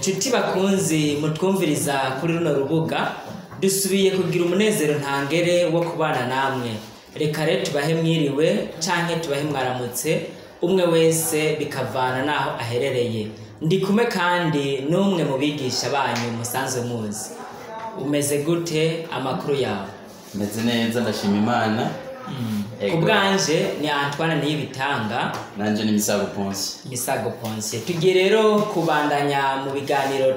Nshuti bakunzi mutwumviriza kuri runo rubuga, dusubiye kugira umunezero ntangere wo kubana namwe. Reka rero tubahe mwiriwe canke tubahe mwaramutse, umwe wese bikavana naho aherereye. Ndi kumwe kandi n'umwe mu bigisha banyu musanzwe muzi. Umeze gute? Amakuru yawe? Meze neza, ndashima Imana. Ku bwanje ni Antoine Niyibitanga. Nanje ni Misago Ponce. Misago Ponce. Tugiye rero kubandanya mu biganiro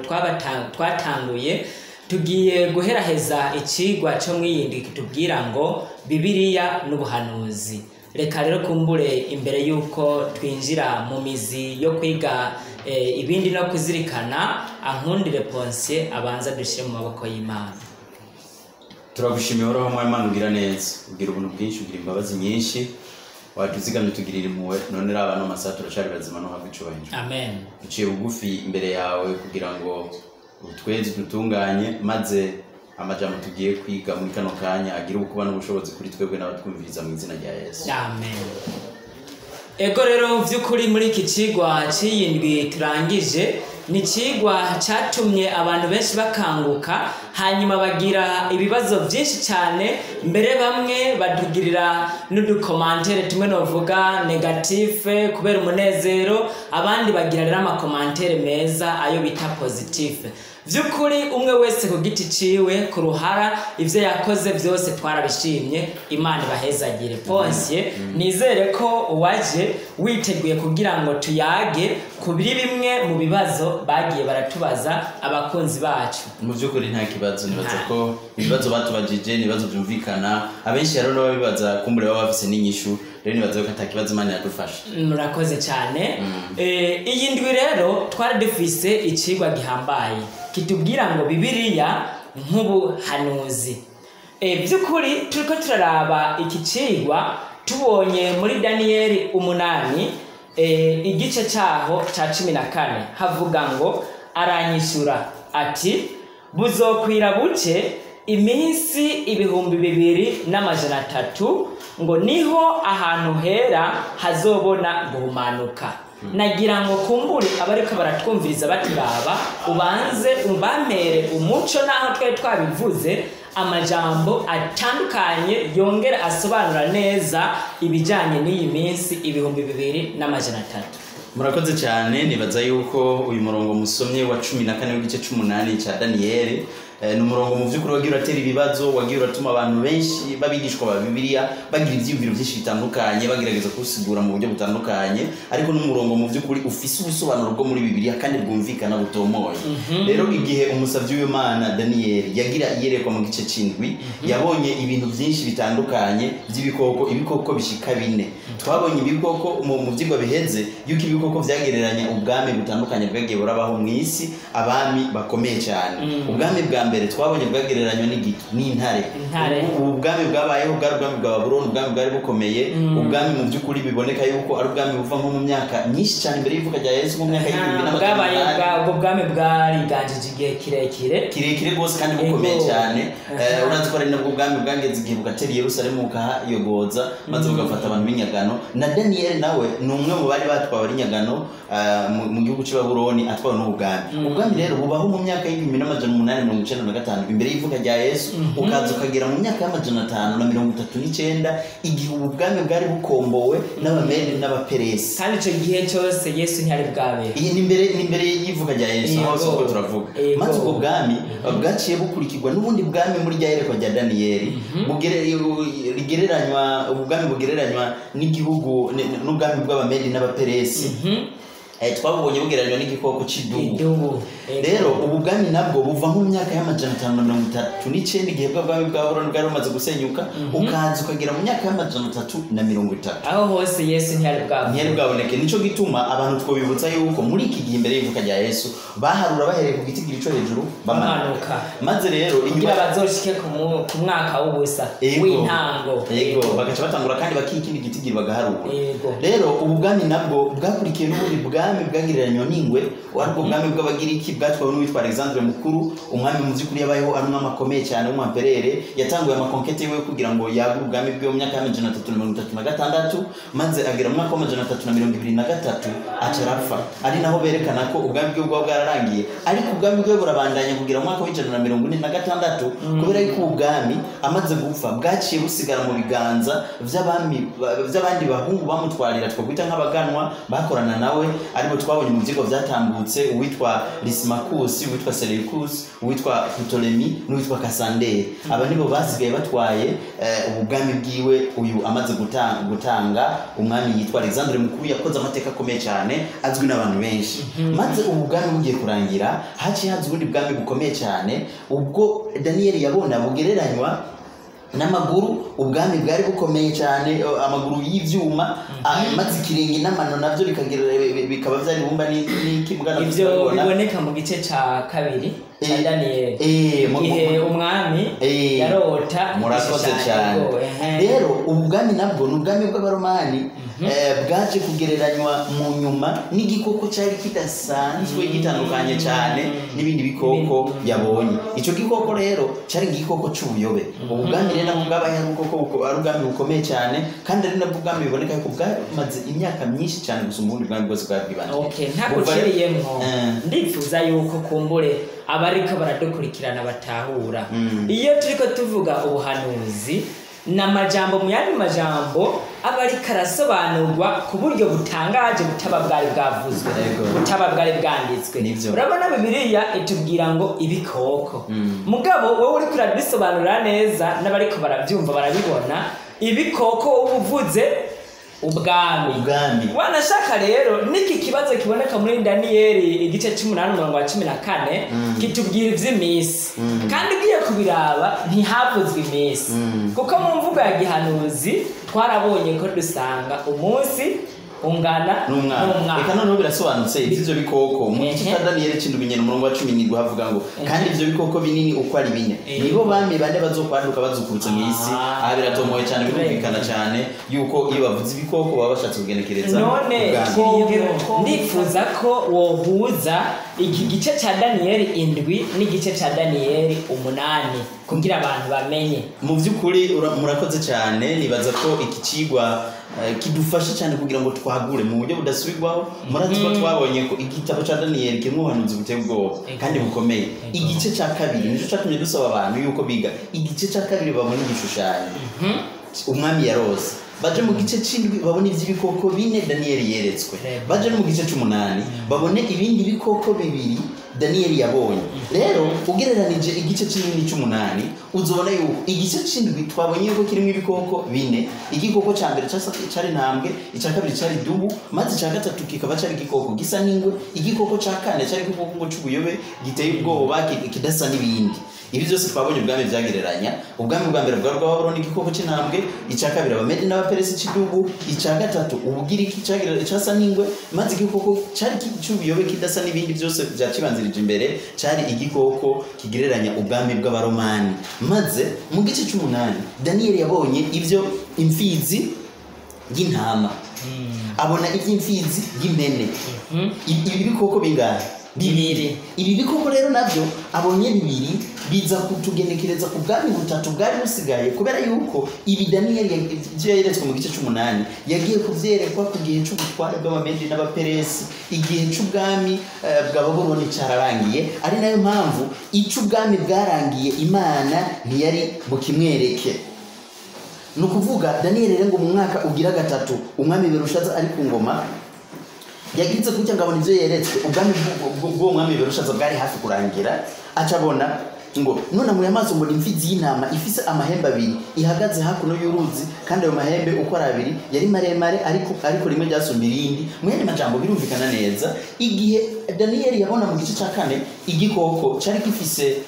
twatanguye. Tugiye guheraheza icigwa co mwiyindi kitubwira ngo Bibiliya n'ubuhanuzi. Reka rero kumbure imbere yuko twinjira mu mizi yo kwiga ibindi no kuzirikana, ankundire Ponce abanza dushire mu maboko y'Imana. Turagushimiye Uhoraho Mwami Imana, ugira neza, ugira ubuntu bwinshi, ugira imbabazi nyinshi, watuzigamye tugirira impuhwe, none raba no masaha turacari bazima no habwa icubahiro. Amen. Duciye bugufi imbere yawe kugira ngo utweze dutunganye, maze amajambo tugiye kwiga muri kano kanya agire ubukuba n'ubushobozi kuri twebwe n'abatwumviriza mu izina rya Yesu. Amen. Ego rero vy'ukuri muri iki cigwa c'iyindwi turangije, ni icigwa catumye abantu benshi bakanguka, hanyuma bagira ibibazo vyinshi cane, mbere bamwe badugirira n'udukomantere tumwe novuga negative kubera umunezero, abandi bagira rero amakomantere meza ayo bita positive. Vy'ukuri umwe wese ku giti ciwe ku ruhara ivyo yakoze vyose twarabishimye, Imana ibahezagire. Ponce, nizere ko waje witeguye kugira ngo tuyage kubiri bimwe mu bibazo bagiye baratubaza abakunzi bacu. Mu vy'ukuri nta kibazo, nibaza ko ibibazo batubajije ni ibibazo vyumvikana, abenshi rero n'ababibaza kumbure baba bafise n'inyishu, rero nibaza ko ata kibazo Imana yadufasha. Murakoze cyane. Iyi ndwi rero twari dufise icigwa gihambaye kitubwira ngo Bibiliya nk'ubuhanuzi. By'ukuri turiko turaraba iki cigwa tubonye muri Daniyeli 8 igice cyaho ca 14 havuga ngo aranyishura ati buzokwira buce iminsi 2300 ngo niho ahantu hera hazobona guhumanuka. Nagira ngo kumbure abariko baratwumviriza baturaba, ubanze umbamere umuco naho twe twabivuze amajambo atandukanye yongera asobanura neza ibijanye n'iyi minsi 2300. Murakoze cyane. Nibaza yuko uyu murongo musomye wa 14 w'igice 18 ca Daniyeli ni umurongo mu vy'ukuri wagiye uratera ibibazo, wagiye uratuma abantu benshi babigishwa ba Bibiliya bagira ivyiyumviro vyinshi bitandukanye, bagerageza kusigura mu buryo butandukanye, ariko n'umurongo mu vy'ukuri ufise ubusobanuro bwo muri Bibiliya kandi bwumvikana butomoye. Rero igihe umusavyi w'Imana Daniyeli yagira iyerekwa mu gice c'indwi, yabonye ibintu vyinshi bitandukanye by'ibikoko, ibikoko bishika bine. Twabonye ibikoko mu vyigwa biheze yuko ibikoko vyagereranya ubwami butandukanye bwagiye burabaho mu isi, abami bakomeye cyane. Ubwami bwa mbere twabonye bwagereranywa n'igiti n'intare. Ubu bwami bwabayeho bwari ubwami bwa Babuloni, ubwami bwari bukomeye, ubwami mu by'ukuri biboneka yuko ari ubwami buva nko mu myaka myinshi cyane imbere y'ivuka rya Yesu, mu myaka y'igihumbi ubwo bwami bwariganjije igihe kirekire rwose kandi bukomeye cyane. Urazi ko ari nabwo bwami bwageze igihe bugatera Yerusalemu bukahayogoza, maze bugafata abantu b'inyagano. Na Daniyeli nawe ni umwe mu bari batwawe inyagano mu gihugu cy'i Babuloni, atwawe n'ubu bwami. Ubwami rero bubaho mu myaka y'1895 imbere y'ivuka rya Yesu, ukaza ukagera mu myaka y'539 igihe ubu bwami bwari bukombowe n'Abamedi n'Abaperesi. Kandi ico gihe cyose Yesu ntiyari bwabe. Iyi ni imbere y'ivuka rya Yesu, aho siko turavuga. Maze ubwo bwami bwaciye bukurikirwa n'ubundi bwami muri rya yerekwa rya Daniyeli, rigereranywa ubwami bugereranywa n'igihugu n'ubwami bw'Abamedi n'Abaperesi. Twabonye bugereranywa n'igikoko c'idubu. Rero ubu bwami nabwo buva mu myaka y'539 igihe bw'abami bwa Babuloni bwari bumaze gusenyuka, ukaza ukagera mu myaka y'330. Aho hose Yesu ntiyari bwaboneke. Nico gituma abantu twobibutsa yuko muri iki gihe imbere y'ivuka rya Yesu baharura bahereye ku gitigiri cyo hejuru bamanuka, maze rero inyuma bazoshike ku mwaka w'ubusa w'intango. Yego, bagaca batangura kandi bakikindi gitigiri bagaharura. Rero ubu bwami nabwo bwakurikiye n'ubundi bwami ubwami bwagereranywa n'ingwe, aribwo bwami bw'Abagiriki bwatwawe n'uwitwa Alexandre Mukuru, umwami mu by'ukuri yabayeho ari umwami akomeye cyane w'umwamperere, yatanguye amakonkete yiwe kugira ngo yagure ubwami bwe mu myaka ya 336, maze agera mu mwaka wa 323 aca arapfa. Ari naho berekana ko ubwami bwe bwaba bwararangiye, ariko ubwami bwe burabandanya kugira mu mwaka wa 146, kubera yuko ubwami amaze gupfa bwaciye busigara mu biganza vy'abami vy'abandi bahungu bamutwarira, twakwita nk'abaganwa bakorana nawe, aribo twabonye mu vyigwa vyatambutse, uwitwa Lysimachus, uwitwa Seleucus, uwitwa Ptolemy n'uwitwa Cassander. Aba nibo basigaye batwaye ubu bwami bwiwe uyu amaze gutanga. Umwami yitwa Alexandre Mukuru yakoze amateka akomeye cyane, azwi n'abantu benshi. Maze ubu bwami bugiye kurangira, haciye haza ubundi bwami bukomeye cyane, ubwo Daniel yabona bugereranywa n'amaguru. Ubwami bwari bukomeye cyane, amaguru y'ivyuma, maze ikirenge n'amano navyo bikagira bikaba vyari bumba n'ikibwa. Ivyo biboneka mu gice ca kabiri ca Daniyeli, igihe umwami yarota Murakoze igishushanyo. cyane. Ngo, ehe. Rero ubu bwami nabwo ni ubwami bw'Abaromani, bwaje kugereranywa mu nyuma n'igikoko cyari kidasanzwe, gitandukanye cyane n'ibindi bikoko yabonye. Icyo gikoko rero cyari igikoko cy'ubuyobe. Ubu bwami rero nabwo bwabaye ari ubwoko ari ubwami bukomeye cyane, kandi ari nabwo bwami buboneka yuko bwamaze imyaka myinshi cyane gusumba ubundi bwami bwose bwari bwibanze. Okay, ntaguciriyemwo, ndifuza yuko kumbure abariko baradukurikirana batahura. Iyo turiko tuvuga ubuhanuzi, ni amajambo, mu yandi majambo aba ariko arasobanurwa ku buryo butangaje, butaba bwari bwavuzwe, butaba bwari bwanditswe. Nivyo. Urabona, Bibiliya itubwira ngo ibikoko, mugabo wowe uriko urabisobanura neza n'abariko barabyumva barabibona, ibikoko wowe uvuze ubwami. Ubwami. Wanashaka rero n'iki kibazo kiboneka muri Daniyeli igice c'umunani umurongo wa 14, kitubwira ivy'iminsi, kandi ugiye kubiraba ntihavuzwe iminsi, kuko mu mvugo ya gihanuzi twarabonye ko dusanga umunsi ungana n'umwana. Reka noneho birasobanutse iby'ibyo bikoko mu gice cya Daniyeli c'indwi nyene, umurongo wa 17, havuga ngo: "Kandi ivyo bikoko binini uko ari bine nibo bami bane bazokwaduka bazukurutse mu isi." Aha biratomoye cyane, birumvikana cyane yuko iyo bavuze ibikoko baba bashatse kugenekereza None ubwami. Ndifuza ko wohuza iki gice ca Daniyeli 7 n'igice ca Daniyeli 8 kugira abantu bamenye. Mu by'ukuri murakoze cyane. Nibaza ko iki cigwa kidufasha cyane kugira ngo twagure mu buryo budasubirwaho. Murazi ko twabonye ko igitabo cya Daniyeli kirimo ubuhanuzi buteye ubwoba kandi bukomeye. Igice cya kabiri nicyo cyatumye dusaba abantu yuko biga igice cya kabiri, babona igishushanyo umwami yarose, baje mu gice c'indwi babone iby'ibikoko bine Daniyeli yeretswe, baje no mu gice c'umunani babone ibindi bikoko bibiri Daniyeli yabonye. Rero ugereranije igice c'indwi n'ic'umunani, uzobona yuko igice c'indwi twabonye yuko kirimo ibikoko bine. Igikoko ca mbere cari intambwe, ica kabiri cari idubu, maze ica gatatu kikaba cari igikoko gisa n'ingwe, igikoko ca kane cari igikoko c'ubuyobe giteye ubwoba, kidasa n'ibindi. Ibi byose twabonye ubwami byagereranya. Ubwami bwa mbere bwari ubw'Ababuloni, igikoko c'intambwe; icya kabiri Abamedi n'Abaperesi, c'idubu; icya gatatu Ubugiriki, casa n'ingwe, maze igikoko cari c'ubuyobe kidasa n'ibindi byose byakibanzirije imbere cari igikoko kigereranya ubwami bw'Abaromani. Maze mu gice c'umunani Daniyeli yabonye ivyo imfizi y'intama, abona iby'imfizi y'impene. Ibi bikoko bingahe? Bibiri. Ibi bikoko rero nabyo abonye bibiri biza kutugenekereza ku bwami butatu bwari busigaye, kubera yuko ibi Daniyeli ibyo yeretswe mu gice c'umunani yagiye kuvyerekwa ku gihe c'ubutware bw'Abamedi n'Abaperesi. Igihe c'ubwami bwa Babuloni cararangiye, ari nayo mpamvu ic'ubwami bwarangiye Imana ntiyari bukimwereke. Ni ukuvuga Daniyeli rero ngo mu mwaka ugira gatatu umwami Berushaza ari ku ngoma, yagize gutya ngo abona ibyo yeretswe. Ubwami bw'uwo mwami Berushaza bwari hafi kurangira. Aca abona ngo: "Nunamuye amaso mbona imfizi y'intama ifise amahembe abiri ihagaze hakuno y'uruzi, kandi ayo mahembe uko ari abiri yari maremare, ariko rimwe ryasumba irindi." Mu yandi majambo birumvikana neza, igihe Daniyeli yabona mu gice cya kane igikoko cyari gifise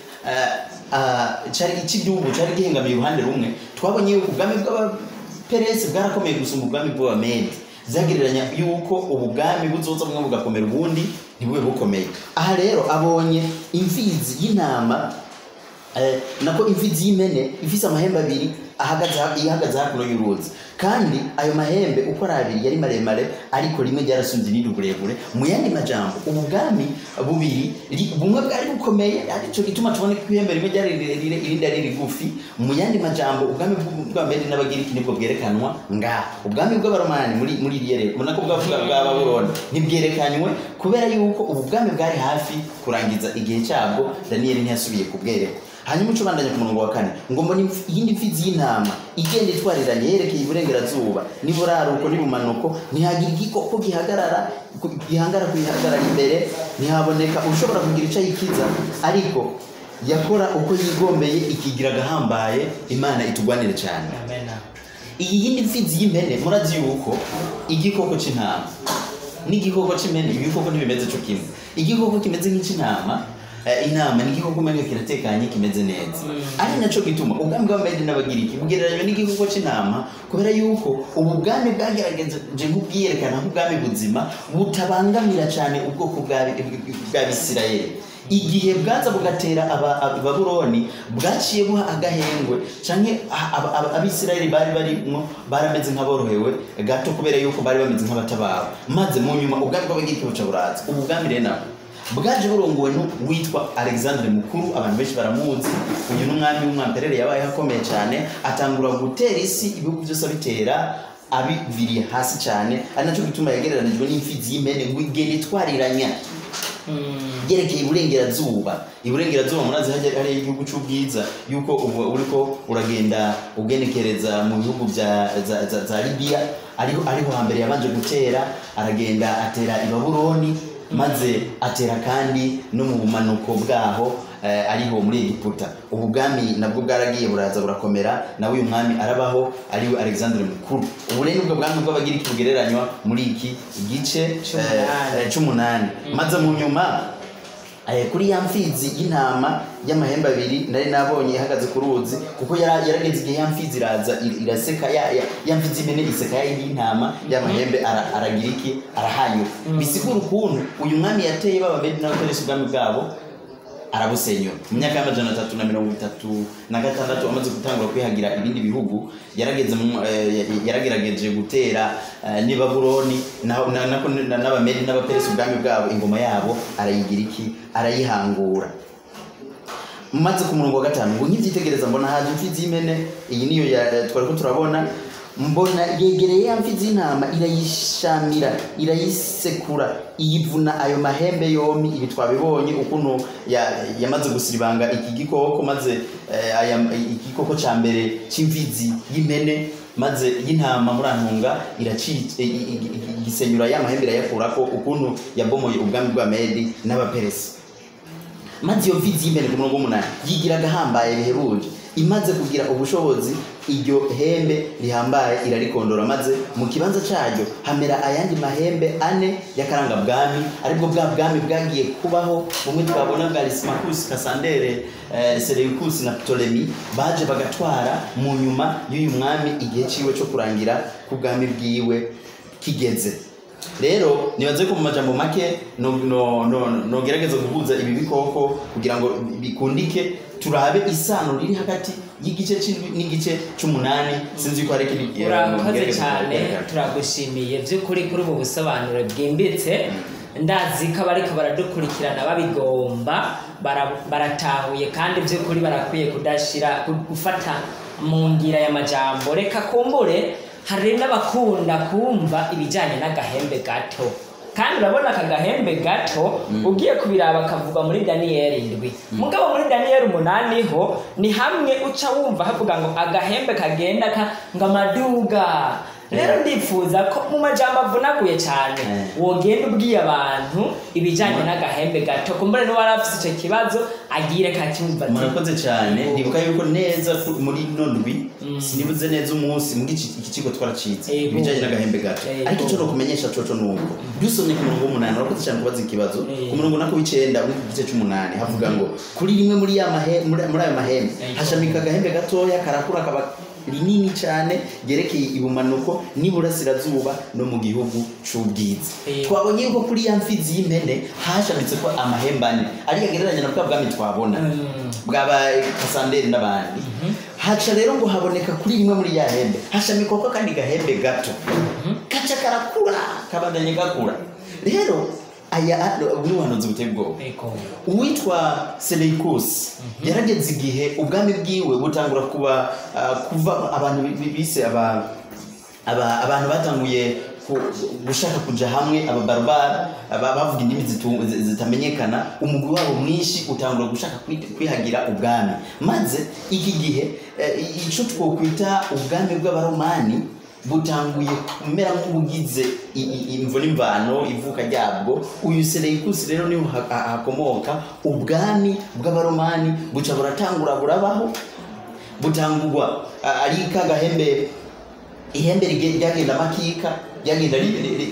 cari icy'igihugu cari gihengamiye uruhande rumwe, twabonye yuko ubwami bw'Abaperesi bwarakomeye gusumba ubwami bw'Abamedi. Byagereranya yuko ubu bwami buzoza bumwe bugakomera, ubundi ntibube bukomeye. Aha rero abonye imfizi y'intama, nako imfizi y'impene ifise amahembe abiri ihagaze hakuno y'uruzi. Kandi ayo mahembe uko ari abiri yari maremare, ariko rimwe ryarasumbye irindi uburebure. Mu yandi majambo, ubu bwami bubiri, bumwe bwari bukomeye, arico gituma tubona ko ihembe rimwe ryari rirerire irindi ari rigufi. Mu yandi majambo, ubwami bw'Abamedi n'Abagiriki nibwo bwerekanwa ngaha. Ubwami bw'Abaromani muri iri rero ubona ko bwavuga bwa Babuloni ntibwerekanywe, kubera yuko ubu bwami bwari hafi kurangiza igihe cyabwo. Daniyeli ntiyasubiye kubwerekwa. Hanyuma uca ubandanya ku murongo wa 4 ngo mbona iyindi mfizi y'intama igenda itwariranye yerekeye iburengerazuba n'iburaruko n'ibumanuko, ntihagira igikoko gihagarara gihangara kuyihagarara imbere, ntihaboneka ushobora kugira icyo ayikiza, ariko yakora uko yigombeye ikigira agahambaye. Imana itugwanire cyane. Amen. Iyi yindi mfizi y'impene, murazi yuko igikoko c'intama n'igikoko c'impene, ibikoko ntibimeze co kimwe. Igikoko kimeze nk'ic'intama, intama ni igikoko umenga kiratekanye, kimeze neza, ari naco gituma ubwami bw'Abamedi n'Abagiriki bugereranywa n'igikoko c'intama, kubera yuko ubu bwami bwagerageje nk'ubwiyerekana nk'ubwami buzima butabangamira cyane ubwoko bw'Abisirayeli. Igihe bwaza bugatera Babuloni, bwaciye buha agahengwe canke Abisirayeli bari barimwo barameze nk'aborohewe gato, kubera yuko bari bameze nk'abatabawe. Maze mu nyuma ubwami bw'Abagiriki buca buraza. Ubu bwami rero nabwo bwaje burongowe n'uwitwa Alexandre Mukuru, abantu benshi baramuzi. Uyu n'umwami w'umwamperere yabayeho akomeye cyane, atangura gutera isi, ibihugu byose abitera abiviriye hasi cyane, ari nacyo gituma yagereranijwe n'imfizi y'impene ngo igenda itwariranya yerekeye iburengerazuba. Iburengerazuba murazi hajya hari igihugu c'ubwiza, yuko ubu uriko uragenda ugenekereza mu bihugu bya za Libya, ariho hambere yabanje gutera, aragenda atera i Babuloni, maze atera kandi no mu bumanuko bwaho, ariho muri Egiputa. Ubu bwami nabwo bwaragiye buraza burakomera, nawe uyu mwami arabaho, ariwe Alexandre Mukuru. Ubu rero nibwo bwami bw'Abagiriki bugereranywa muri iki gice C'umunani. c'umunani. Maze mu nyuma, kuri ya mfizi y'intama y'amahembe abiri nari nabonye ihagaze ku ruzi, kuko yarageze igihe ya mfizi iraza iraseka ya mfizi impene iseka ya yindi y'intama y'amahembe, aragira iki, arahanyura. Bisigura ukuntu uyu mwami yateye b'Abamedi n'Abaperesi, ubwami bwabo arabusenyura mu myaka y'336. Amaze gutangura kwihagira ibindi bihugu, yarageze yaragerageje gutera n'i Babuloni n'Abamedi n'Abaperesi, ubwami bwabo, ingoma yabo arayigira iki, arayihangura. Maze ku murongo wa 5 ngo nkibyitegereza mbona haje imfizi y'impene, iyi niyo twari ko turabona, mbona yegereye ya mfizi y'intama, irayishamira, irayisekura, iyivuna ayo mahembe yombi. Ibi twabibonye ukuntu yamaze gusiribanga iki gikoko, maze igikoko ca mbere c'imfizi y'impene, maze y'intama murantunga, igisenyura ya mahembe irayakurako, ukuntu yabomoye ubwami bw'Abamedi n'Abaperesi. Maze iyo mfizi y'impene ku murongo w'8 yigira agahambaye bihebuje, imaze kugira ubushobozi iryo hembe rihambaye irarikondora, maze mu kibanza cyaryo hamera ayandi mahembe ane y'akarangabwami, aribwo bwa bwami bwagiye kubaho bumwe twabona bwa Lysimachus, Cassandre, Seleucus na Ptolemy, baje bagatwara mu nyuma y'uyu mwami igihe ciwe cyo kurangira k'ubwami bwiwe kigeze. Rero nibaze ko mu majambo make no nogerageza guhuza ibi bikoko kugira ngo bikundike, turabe isano riri hagati y'igice c'indwi n'igice c'umunani. Sinzi ko hari ikindi Urakoze mugerageza cyane. kwerekana. Turagushimiye by'ukuri kuri ubu busobanuro bwimbitse. Ndazi ko abariko baradukurikirana babigomba baratahuye, kandi by'ukuri barakwiye kudashira gufata mu ngira y'amajambo. Reka kumbure hari n'abakunda kumva ibijyanye n'agahembe gato, kandi urabona aka gahembe gato ugiye kubiraba kavuga muri Daniyeli 7, mugabo muri Daniyeli 8 ho ni hamwe uca wumva havuga ngo agahembe kagenda ngo amaduga. Rero ndifuza ko mu majambo avunaguye cyane wogenda ubwiye abantu ibijyanye n'agahembe gato, kumbure n'uwari afise icyo kibazo agire kacyumva ati Murakoze cyane. Ndibuka yuko neza muri ino ndwi, sinibuze neza umunsi, muri iki kigo twaracitse ibijyanye n'agahembe gato. Ariko icyo nokumenyesha coco nuko dusomye ku murongo w'8, urakoze cyane kubaza ikibazo, ku murongo nako w'9 muri iki gice c'umunani havuga ngo kuri rimwe muri ya mahe muri ayo mahembe hashamika agahembe gatoya, karakura kaba rinini cyane, ryerekeye ibumanuko n'iburasirazuba no mu gihugu c'ubwiza. Twabonye yuko kuri ya mfizi y'impene hashamitse ko amahembe ane, ariyo agereranya na bwa bwami twabona bwaba Kasanderi n'abandi. Haca rero ngo haboneka kuri rimwe muri ya hembe hashamikwa ko kandi gahembe gato kaca karakura, kabandanye gakura. Rero aya n'ubuhanuzi buteye ubwoba. Uwitwa Seleucus yarageze igihe ubwami bwiwe butangura kuba kuva abantu bise abantu batanguye gushaka kuja hamwe, ababarbara bavuga indimi zitamenyekana, umugwi wabo mwinshi utangura gushaka kwihagira ubwami. Maze iki gihe ico twokwita ubwami bw'abaromani butanguye kumera nk'ubugize imvo n'imvano ivuka ryabwo. Uyu Seleucus rero niho hakomoka ubwami bw'abaromani, buca buratangura burabaho, butangurwa ari kagahembe, ihembe ryagenda makika, ryagenda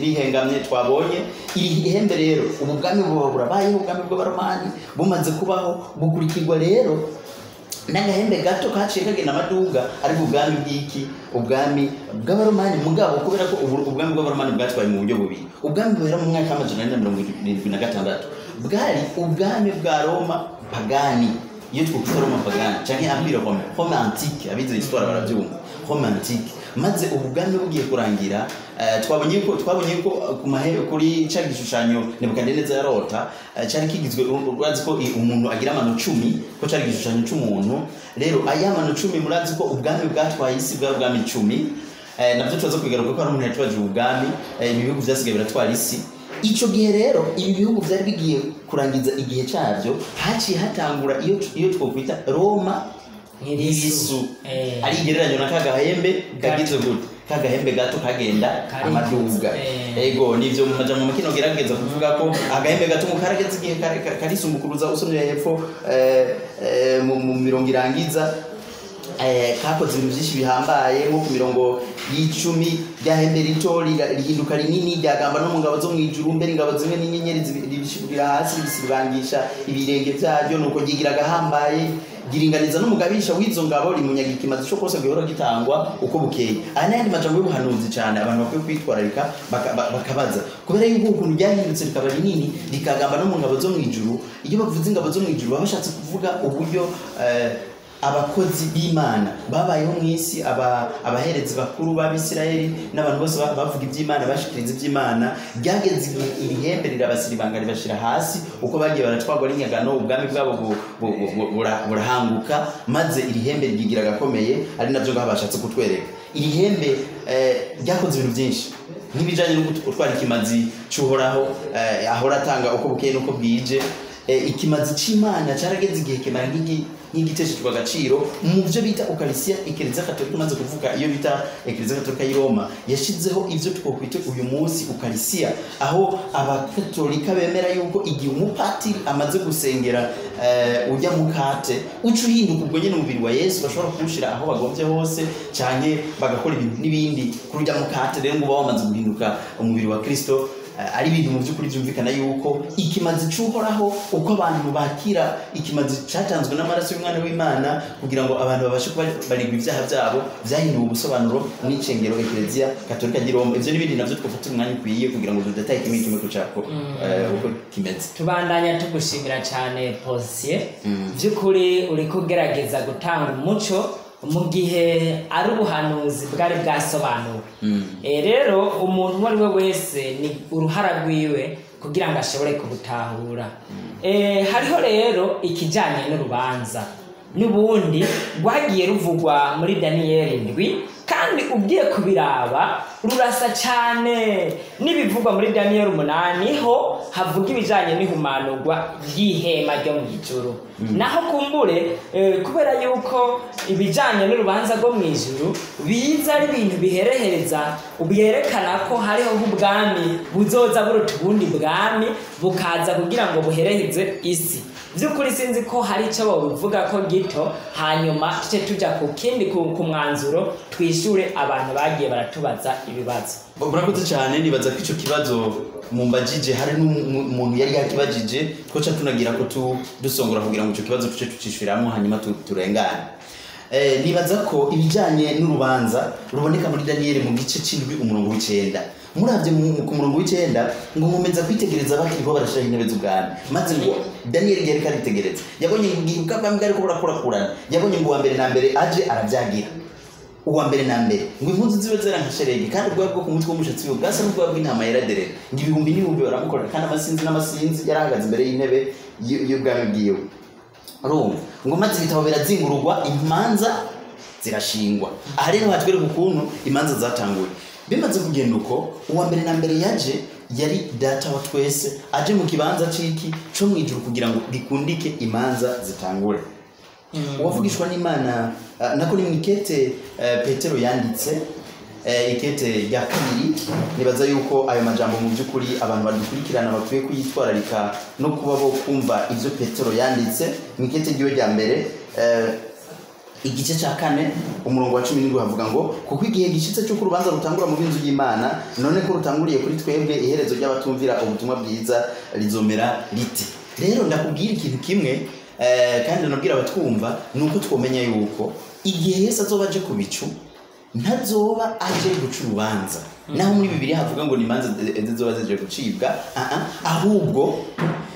rihengamye twabonye. Iri ihembe rero ubu bwami buba burabayeho, ubwami bw'abaromani bumaze kubaho, bukurikirwa rero n'agahembe gato kaciye kagenda amaduga, ariko ubwami bw'iki, ubwami bw'abaromani. Mugabo kubera ko ubwami bw'abaromani bwatwaye mu buryo bubiri, ubwami buhera mu mwaka wa 476 bwari ubwami bwa Roma pagani, iyo twokwita Roma pagani canke Empire Rome, Rome antique, abize histoire baravyumva, Rome antique. Maze ubu bwami bugiye kurangira, twabonye ko kuri ca gishushanyo Nebukadineza yarota, cari kigizwe, urazi ko umuntu agira amano 10, ko cari igishushanyo c'umuntu. Rero aya mano 10 murazi ko ubwami bwatwaye isi bwa bwami 10, navyo tuza kwigaruka ko hari umuntu yatwaje ubwami, ibi bihugu vyasigaye biratwara isi. Ico gihe rero ibi bihugu vyari bigiye kurangiza igihe cavyo, haciye hatangura iyo twokwita Roma nk'irisu, ari igereranyo na kagahembe kagize gute, kagahembe gato kagenda amaduga. Ego nivyo mu majambo makino gerageza kuvuga ko agahembe gato mu karageze igihe karisumbukuruza, usomye hepfo mu mirongo irangiza, kakoze ibintu byinshi bihambaye, nko ku mirongo y'icumi ryahembe rito rihinduka rinini, ryagamba no mu ngabo zo mu ijuru, mbere ingabo zimwe n'inyenyeri zibishirira hasi bisibangisha ibirenge byaryo, nuko ryigira agahambaye giringaniza n'umugabisha w'izo ngabo, rimunyaga ikimazi cyo kose gihora gitangwa uko bukeye. Aya n'ayandi majambo y'ubuhanuzi cyane abantu bakwiye kwitwararika bakabaza, kubera yuko ukuntu ryahindutse rikaba rinini rikagamba no mu ngabo zo mu ijuru. Iyo bavuze ingabo zo mu ijuru baba bashatse kuvuga uburyo abakozi b'Imana babayeho mu isi, abaherezi bakuru b'Abisirayeli n'abantu bose bavuga iby'Imana, bashikiriza iby'Imana. Ryageze igihe irihembe rirabasiribanga ribashira hasi, uko bagiye baratwagwa n'inyagano, ubwami bwabo burahanguka, maze irihembe ryigira gakomeye, ari navyo ngaho bashatse kutwereka. Irihembe ryakoze ibintu byinshi nk'ibijanye no gutwara ikimazi c'Uhoraho, ahora atanga uko bukeye n'uko bwije. Ikimazi c'Imana carageze igihe kimara nk'igiteshejwe agaciro mu byo bita Ukarisiya. Eklezia Katolika imaze kuvuga, iyo bita Eklezia Katolika y'i Roma yashizeho ivyo twokwita uyu munsi Ukarisiya, aho abakatolika bemera yuko igihe umupatiri amaze gusengera ujya mukate uca uhinduka ubwo nyene umubiri wa Yesu, bashobora kuwushira aho bagomvye hose, canke bagakora ibintu n'ibindi kuri ujya mukate. Rero ngo uba wamaze guhinduka umubiri wa Kristo. Ari ibintu mu by'ukuri byumvikana yuko ikimazi c'Uhoraho, uko abantu bakira ikimazi catanzwe n'amaraso y'umwana w'Imana kugira ngo abantu babashe kuba barigwa ibyaha byabo, vyahinduwe ubusobanuro n'icengero Eklezia Katolika ry'i Roma. Ivyo n'ibindi navyo twofata umwanya ukwiye kugira ngo tudataye kimwe kimwe kucako uko kimeze. Tubandanya tugushimira cyane Posier, by'ukuri uriko ugerageza gutanga umuco mu gihe ari ubuhanuzi bwari bwasobanuwe. Rero umuntu uwo ari we wese ni uruhara rwiwe kugira ngo ashobore kubutahura. Hariho rero ikijanye n'urubanza n'ubundi rwagiye ruvugwa muri Daniyeli 7, kandi ugiye kubiraba rurasa cyane n'ibivugwa muri Daniyeli 8, ho havuga ibijanye n'ihumanurwa ry'ihema ryo mu ijuru. Naho kumbure kubera yuko ibijanye n'urubanza rwo mu ijuru biza ari ibintu biherehereza, ubyerekana ko hariho ubwami buzoza buruta ubundi bwami bukaza kugira ngo buhereheze isi. By'ukuri sinzi ko hari icyo babivuga ko gito, hanyuma tuce tuja ku kindi ku mwanzuro twishure abantu bagiye baratubaza ibibazo. Murakoze cyane. Nibaza ko ico kibazo mumbajije hari n'umuntu yari yakibajije, twoca tunagira ko dusongora kugira ngo ico kibazo tuce tucishuriramo hanyuma turengane. Nibaza ko ibijyanye n'urubanza ruboneka muri Daniyeli mu gice c'indwi umurongo w'icenda. Muravye ku murongo w'icenda ngo nkomeza kwitegereza bakiriho barashiraho intebe z'ubwami, maze ngo Daniyeli igihe ariko aritegereza yabonye ngo igihe ubwami bwariko burakurakurana, yabonye ngo uwa mbere na mbere aje aravyagira. Uwa mbere na mbere ngo impuzu ziwe zera nka sheregi, kandi ubwoya bwo ku mutwe w'umushatsi wiwe bwasa n'ubwoya bw'intama yera derere, ngo ibihumbi n'ibihumbi baramukorera, kandi amasinzi n'amasinzi yarahagaze imbere y'intebe y'ubwami bwiwe. Urumva ngo maze ibitabo birazingururwa, imanza zirashingwa. Aha rero hatwereka ukuntu imanza zatanguye. Bimaze kugenda uko, uwa mbere na mbere yaje yari data wa twese, aje mu kibanza c'iki co mw'ijuru kugira ngo bikundike imanza zitangure. Uwavugishwa n'Imana, nako ni mwikete Petero yanditse, ikete rya kabiri. Nibaza yuko ayo majambo mu by'ukuri abantu badukurikirana bakwiye kuyitwararika no kuba bo kumva ivyo Petero yanditse mu ikete ryiwe rya mbere, igice cya 4 umurongo wa 17 havuga ngo kuko igihe gishitse cyo kurubanza rutangura mu binzu y'Imana, none ko rutanguriye kuri twebwe, iherezo ry'abatumvira ubutumwa bwiza rizomera rite. Rero ndakubwira ikintu kimwe, kandi nabwira abatwumva, nuko twomenya yuko igihe Yesu azoba aje ku bicu ntazoba aje guca urubanza. Naho muri Bibiliya havuga ngo ni imanza zizoba zije gucibwa, ahubwo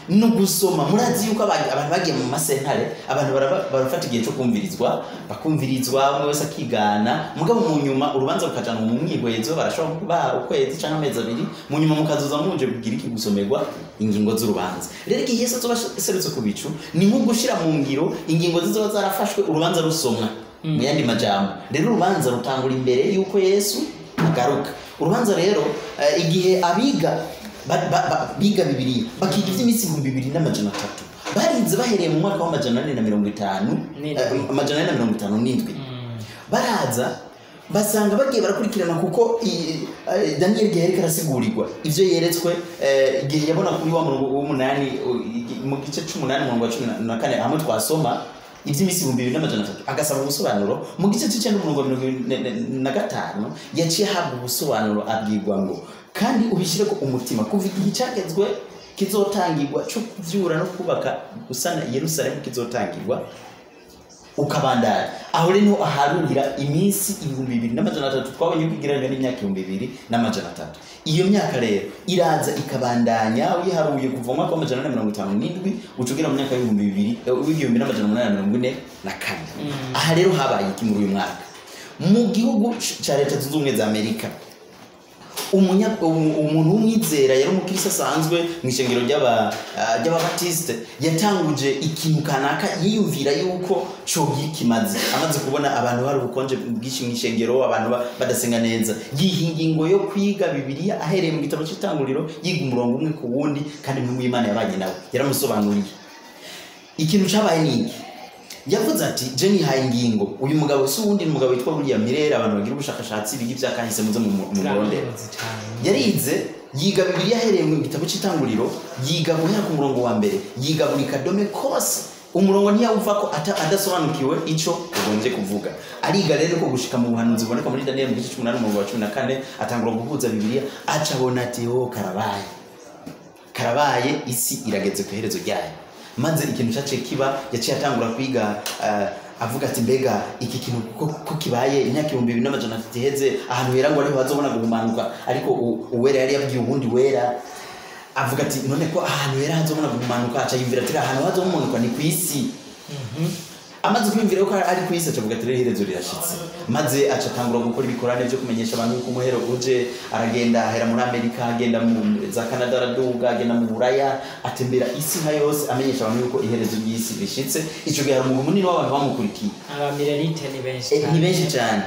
no gusoma. Murazi yuko abantu bagiye mu masentare, abantu barafata igihe cyo kumvirizwa, bakumvirizwa umwe wese akigana, mugabo mu nyuma urubanza rukajanwa mu mwihwezo, barashobora kubaha ukwezi canke amezi abiri, mu nyuma mukazoza muje kugira iki gusomerwa ingingo z'urubanza. Rero igihe Yesu azoba aserutse ku bicu ni nko gushira mu ngiro ingingo zizoba zarafashwe urubanza rusomwa. Mu yandi majambo rero urubanza rutangura imbere yuko Yesu agaruka. Urubanza rero igihe abiga biga Bibiliya bakiga iby'iminsi 2300 barinze bahereye mu mwaka wa 457 baraza basanga bagiye barakurikirana, kuko Daniel igihe yariko arasigurirwa ivyo yeretswe, igihe yabona kuri wa murongo w'umunani mu gice c'umunani umurongo wa 14 hamwe twasoma iby'iminsi 2300 agasaba ubusobanuro. Mu gice c'icenda umurongo wa 45 yaciye ahabwa ubusobanuro, abwirwa ngo kandi ubishyire ko umutima kuva igihe cyagezwe kizotangirwa cyo kuvyura no kubaka gusana Yerusalemu kizotangirwa ukabandanya. Aho rero niho aharurira iminsi 2300 twabonye yuko igereranywa n'imyaka 2300. Iyo myaka rero iraza ikabandanya, uyiharuye kuva mu mwaka wa 457 ucugera mu myaka 2844. Aha rero habaye iki muri uyu mwaka mu gihugu ca Leta Zunze Ubumwe za Amerika? Umuntu w'umwizera yari umukristo asanzwe mu ishengero ry'ababatiste, yatanguje ikintu kanaka yiyumvira yuko cogira ikimaze. Amaze kubona abantu bari ubukonje bwinshi mu ishengero, abantu badasenga neza, yiha ingingo yo kwiga Bibiliya ahereye mu gitabo c'itanguriro, yiga umurongo umwe ku wundi, kandi Mpwemu w'Imana yabanye nawe yaramusobanuriye. Ikintu cabaye ni iki? Yavuze ati je nihaye ingingo. Uyu mugabo si uwundi, ni umugabo witwa William Miller, abantu bagira ubushakashatsi biga ivyakahise muze mu murondera. Yarize yiga Bibiliya ahereye mu gitabo c'itanguriro, yiga guhera ku murongo wa mbere, yiga buri kadome kose. Umurongo ntiyawuva ko adasobanukiwe ico ugombye kuvuga. Ariga rero ko gushika mu buhanuzi buboneka muri Daniel mu gice c'umunani umurongo wa 14, atangura guhuza Bibiliya, aca abona ati ho karabaye, karabaye, isi irageze ku iherezo ryayo. Maze ikintu cyaciye kiba, yaciye atangura kwiga, avuga ati mbega iki kintu ko kibaye imyaka 2300 iheze, ahantu hera ngo ariho hazobona guhumanuka, ariko uwera yari yabwiye uwundi wera, avuga ati none ko ahantu hera hazobona guhumanuka, aca yumvira ati ahantu hazohumanuka ni kw'isi. Amaze kwiyumvira ko ari kw'isi, aca avuga ati rero iherezo rirashitse. Maze aca atangura gukora ibikorane byo kumenyesha abantu yuko umuhero uje. Aragenda ahera muri Amerika, agenda mu za Canada, araduga agenda mu Buraya, atembera isi nka yose amenyesha abantu yuko iherezo ry'isi rishitse. Ico gihe hari umugwi munini w'abantu bamukurikiye, Abamilerite ni benshi cyane, ni benshi cyane.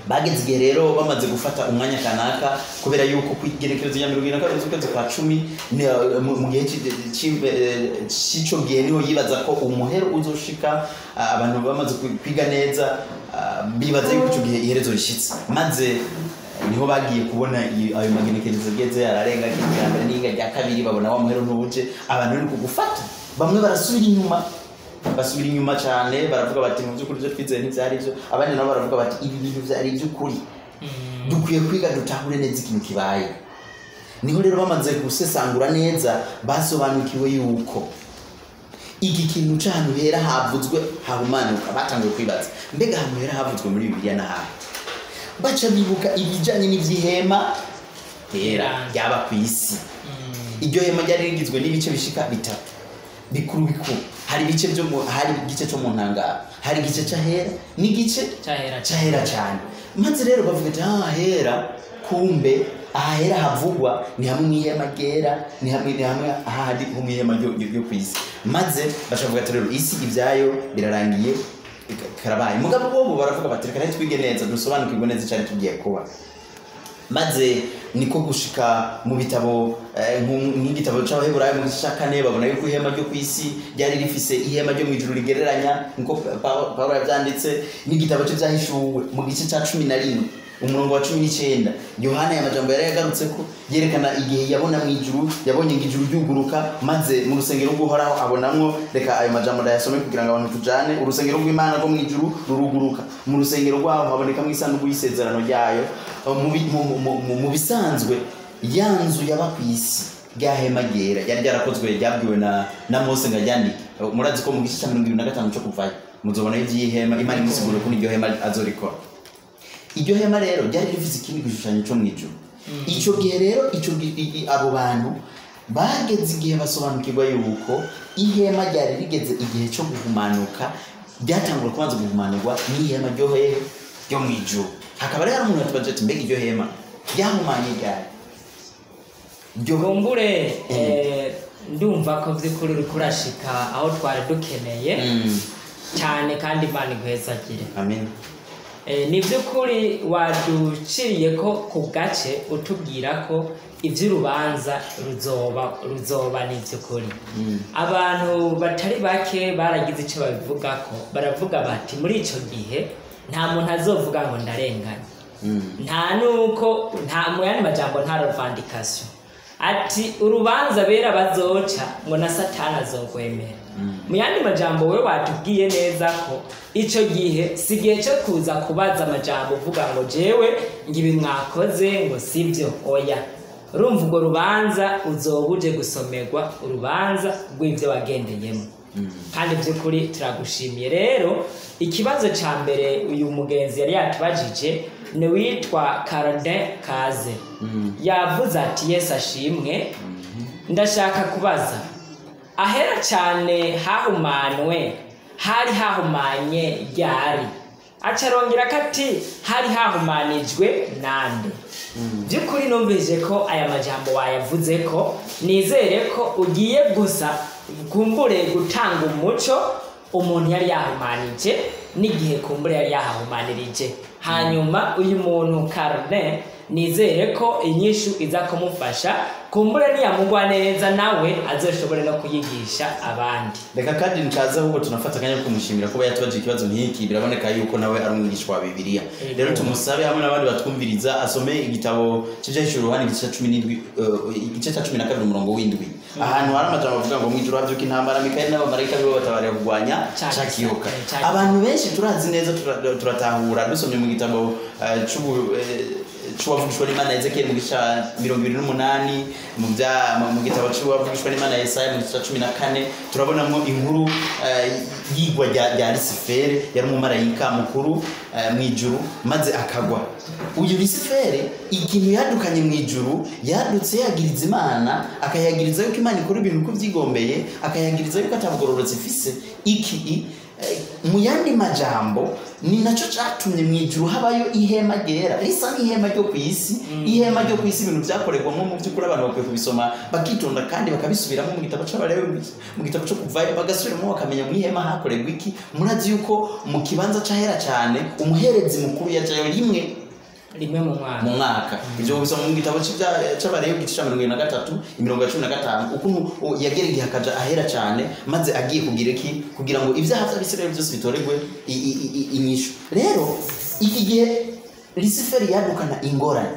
Bageze igihe rero bamaze gufata umwanya kanaka, kubera yuko ku igenekerezo rya 22 z'ukwezi kwa 10 mu gihe c'ico gihe niho yibaza ko umuhero uzoshika. Abantu bamaze kwiga neza, bibaza yuko ico gihe iherezo rishitse. Maze niho bagiye kubona ayo magenekerezo ageze ararenga irya mbere n'irya rya kabiri, babona wa muhero ntuje. Abantu bari kugufata, bamwe barasubira inyuma, basubira inyuma cyane, baravuga bati mu by'ukuri ibyo twizeye ntibyari byo. Abandi nabo baravuga bati ibi bintu byari iby'ukuri, dukwiye kwiga dutahure neza ikintu kibaye. Niho rero bamaze gusesangura neza, basobanukiwe yuko Iki kintu c'ahantu hera havuzwe hahumanuka, batanguye kwibaza mbega ahantu hera havuzwe muri Bibiliya n'ahantu, baca bibuka ibijanye n'ivy'ihema hera ryaba ku isi. Iryo hema ryari rigizwe n'ibice bishika bitatu bikuru bikuru. Hari ibice byo hari igice cyo mu ntangaro, hari igice c'ahera n'igice c'ahera cyane. Maze rero bavuga ati ahera, kumbe ahera havugwa ni hamwe mw'ihema ryera, ni hamwe ahandi ho mw'ihema ryo ku isi. Maze bashavuga ati rero isi ibyayo birarangiye karabaye. Mugabo bobo baravuga bati reka twige neza dusobanukirwe neza cyane tugiye kuba. Maze niko gushika mu bitabo nk'igitabo c'Abaheburayo mu gice ca 4 babona yuko ihema ryo ku isi ryari rifise ihema ryo mw'ijuru rigereranya, niko Paulo yavyanditse. N'igitabo c'Ivyahishuwe mu gice ca 11 umurongo wa 19 Yohana y'amajambo yari yagarutse ko yerekana igihe yabona mw'ijuru, yabonye ijuru ryuguruka, maze mu rusengero rw'Uhoraho abonamwo. Reka ayo majambo ndayasome kugira ngo abantu tujane. Urusengero rw'Imana rwo mw'ijuru ruruguruka, mu rusengero rwaho habonekamwo isanduku y'isezerano ryayo. Mu bisanzwe ya nzu yaba ku isi rya hema ryera ryari ryarakozwe, ryabwiwe na Mose ngo aryandike. Murazi ko mu gice ca 25 cyo kuvayo muzobona ivy'ihema, Imana imusigura ukuntu iryo hema azorikora. Iryo hema rero ryari rifise ikindi gishushanyo cyo mw'ijuru. Ico gihe rero abo bantu bageze igihe basobanukirwa yuko ihema ryari rigeze igihe cyo guhumanuka, ryatangura kubanza guhumanurwa n'ihema ryo hehe ryo mw'ijuru. Hakaba rero umuntu atubaje ati mbega iryo hema ryahumanye ryari? Kumbure ndumva ko vy'ukuri uriko urashika aho twari dukeneye cyane, kandi Imana iguhezagire. Amen. Ni by'ukuri waduciriye ko ku gace utubwira ko iby'urubanza ruzoba ni by'ukuri. Abantu batari bake baragize icyo babivuga ko baravuga bati muri ico gihe nta muntu azovuga ngo ndarenganye, nta nuko nta mu yandi majambo nta revendication, ati urubanza bera bazoca ngo na Satani azogwemera. Mu yandi majambo we watubwiye neza ko ico gihe si gihe cyo kuza kubaza amajambo uvuga ngo jewe ngibi mwakoze ngo sivyo, oya. Urumva urwo rubanza uzobuje gusomerwa urubanza rw'ivyo wagendeyemo. Kandi by'ukuri turagushimiye. Rero ikibazo ca mbere uyu mugenzi yari yatubajije ni witwa Carodin Kaze. Yavuze ati Yesu ashimwe, ndashaka kubaza ahera cyane hahumanwe hari hahumanye ryari? Acarongera kati hari hahumanijwe nande? By'ukuri numvise ko aya majambo wayavuze ko nizere ko ugiye gusa kumbure gutanga umuco umuntu yari yahumanije n'igihe kumbure yari yahahumanirije. Hanyuma uyu muntu Carne nizere ko inyishu iza kumufasha, kumbure niyamugwa neza nawe azoshobore no kuyigisha abandi. Reka kandi ncaza ahubwo tunafata akanya kumushimira kuba yatubaje ikibazo nk'iki, biraboneka yuko nawe ari umwigishwa wa Bibiliya. Rero tumusabe hamwe n'abandi batwumviriza asome igitabo c'Ivyahishuriwe Yohana igice ca 17, igice ca 12 umurongo w'indwi. Ahantu hari amajambo avuga ngo mw'ijuru havyuka intambara, Mikayeli n'abamarayika biwe batabarira kurwanya ca kiyoka. Abantu benshi turazi neza, turatahura dusomye mu gitabo c'uwavugishwa n'Imana Ezekiel mu gice ca 28, mu gitabo c'uwavugishwa n'Imana Yesaya mu gice ca 14 turabonamwo inkuru yigwa rya Lisifere, yari umumarayika mukuru mw'ijuru maze akagwa. Uyu Lisifere ikintu yadukanye mw'ijuru, yadutse yagiriza Imana, akayagiriza yuko Imana ikora ibintu uko vyigombeye, akayagiriza yuko atabugororotse ifise. Iki mu yandi majambo ni naco catumye mw'ijuru habayo ihema ryera risa n'ihema ryo ku isi. Ihema ryo ku isi ibintu vyakorerwamwo mu vy'ukuri abantu bakwiye kubisoma bakitonda kandi bakabisubiramo mu gitabo c'Abalewi, mu gitabo co kuvayo bagasubiramo bakamenya mw'ihema hakorerwa iki. Murazi yuko mu kibanza c'ahera cane umuherezi mukuru yajayo rimwe mu mwaka. Ivyo bisoma mu gitabo c'Abalewi igice ca 73 imirongo ya 15 ukuntu yagera igihe akaja ahera cane maze agiye kugira iki kugira ngo ivyaha vy'Abisirayeli byose bitoregwe inyishu. Rero iki gihe Lisiferi yadukana ingorane,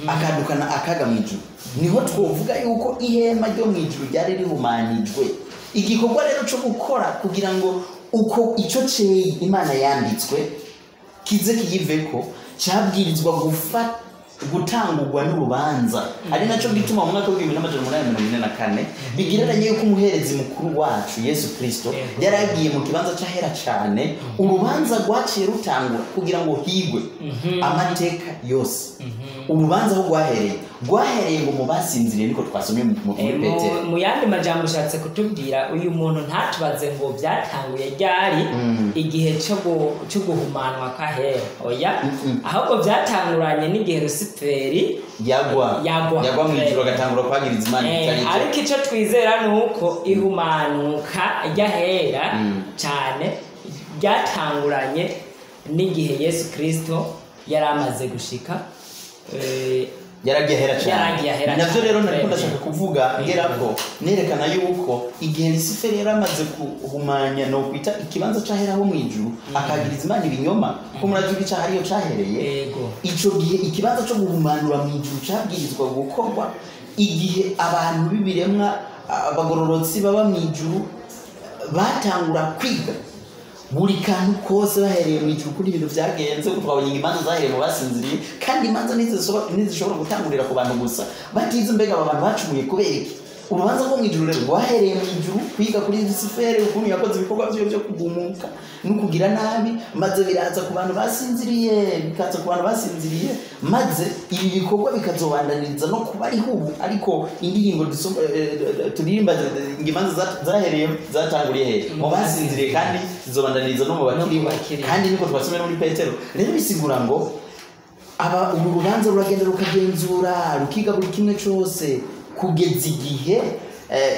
akadukana akaga mw'ijuru. Niho twovuga yuko ihema ryo mw'ijuru ryari rihumanijwe. Igikorwa rero co gukora kugira ngo uko ico ceyi Imana yanditswe kize kiyiveko, cyabwirizwa gutangurwa n'urubanza, ari naco gituma mu mwaka w'1844 bigereranye yuko umuherezi mukuru wacu Yesu Kristo yaragiye mu kibanza c'ahera cane, urubanza rwaciye rutangura kugira ngo higwe amateka yose. Urubanza aho rwahereye ngo mu basinziriye, niko twasomye muri Petero. Mu yandi majambo ushatse kutubwira uyu muntu ntatubaze ngo byatanguye ryari igihe cyo guhumanwa kw'ahera, oya, ahubwo byatanguranye n'igihe Rusiferi yagwa mu ijuru agatangura kwagiriza Imana bitari byo. Ariko icyo twizera ni uko ihumanuka ry'ahera cyane ryatanguranye n'igihe Yesu Kristo yari amaze gushika. Yaragiye ahera cyane. Navyo rero nariko ndashaka kuvuga ngerako nerekana yuko igihe Lusiferi yari amaze guhumanya no kwita ikibanza c'ahera ho mu ijuru, akagiriza Imana ibinyoma ko murazi icaha ariyo cahereye. Ico gihe ikibanza co guhumanura mu ijuru cabwirizwa gukorwa igihe abantu b'ibiremwa abagororotsi baba mu ijuru batangura kwiga buri kantu kose bahereye mu ijuru kuri ibintu vyagenze, kuko twabonye imanza zahereye mu basinziriye, kandi imanza ntizishobora gutangurira ku bantu gusa batize mbega aba bantu bacumuye kubera iki. Urubanza rwo mu ijuru rero rwahereye mu ijuru kwiga kuri Lusiferi ukuntu yakoze ibikorwa vyiwe vyo kugumuka no kugira nabi, maze biraza ku bantu basinziriye, bikaza ku bantu basinziriye, maze ibi bikorwa bikazobandaniriza no kuba ariho ubu. Ariko indirimbo turirimba imanza zahereye zatanguriye hehe? Mu basinziriye, kandi zizobandaniriza no mu bakiriho, kandi niko twasomye muri Petero. Rero bisigura ngo aba uru rubanza ruragenda rukagenzura rukiga buri kimwe cose kugeza igihe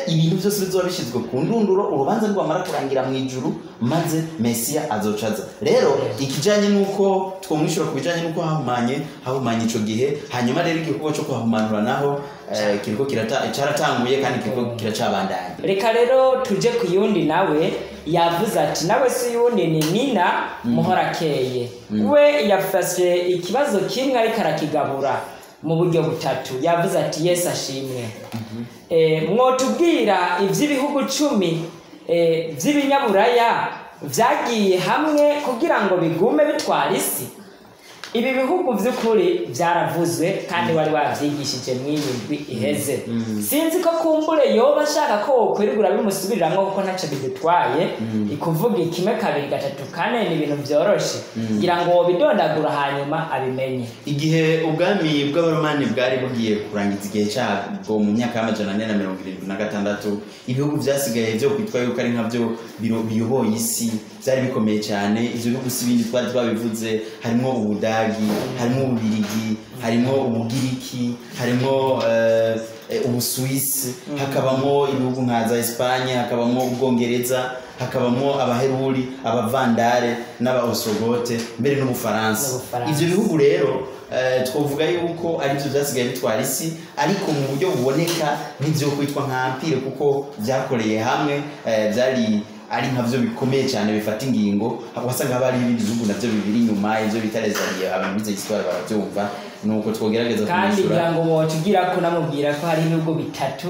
ibintu byose bizoba bishizwe ku ndunduro, urubanza rwamara kurangira mu ijuru, maze Mesiya azocaza. Rero ikijanye nuko twomwishura ku bijanye nuko hahumanye ico gihe, hanyuma rero igikorwa cyo kuhahumanura naho kiriko caratanguye kandi kiriko kiracabandanya. Reka rero tuje ku yundi nawe yavuze ati nawe si yundi ni Nina Muhorakeye. We yafashe ikibazo kimwe ariko arakigabura mu buryo butatu. Yavuze ati Yesu ashimwe. Mwotubwira ivy'ibihugu 10 vy'ibinyaburaya vyagiye hamwe kugira ngo bigume bitwara isi. Ibi bihugu vy'ukuri vyaravuzwe kandi wari wavyigishije mw'iyindwi iheze. Sinzi ko kumbure yoba ashaka ko wokwirigura bimusubiriramwo kuko ntaco bidutwaye. Ikuvuga ikime 2 3 4 ni ibintu vyoroshe, ngira ngo wobidondagura hanyuma abimenye. Igihe ubwami bw'abaromani bwari bugiye kurangiza igihe cyabwo mu myaka y'476, ibihugu vyasigaye vyo kwitwa yuko ari nkavyo biyoboye isi byari bikomeye cyane. Ivyo bihugu si ibindi twari twabivuze, harimo Ubudagi, harimo Ububirigi, harimo Ubugiriki, harimo Ubusuwisi, hakabamo ibihugu nka za Espanye, hakabamo Ubwongereza, hakabamo Abaheruli, Abavandare n'Abaostrogote, mbere n'Ubufaransa. Ivyo bihugu rero twovuga yuko ari byo byasigaye bitwara isi, ariko mu buryo buboneka n'ivyo kwitwa nka empire kuko byakoreye hamwe, byari ari nkavyo bikomeye cyane bifata ingingo. Wasanga haba hari ibindi bihugu navyo bibiri inyuma, ivyo bita les alliés, abantu bize histoire baravyumva. Nuko twogerageza kumishura. Kandi ngira ngo wotugira ko namubwira ko hari ibihugu bitatu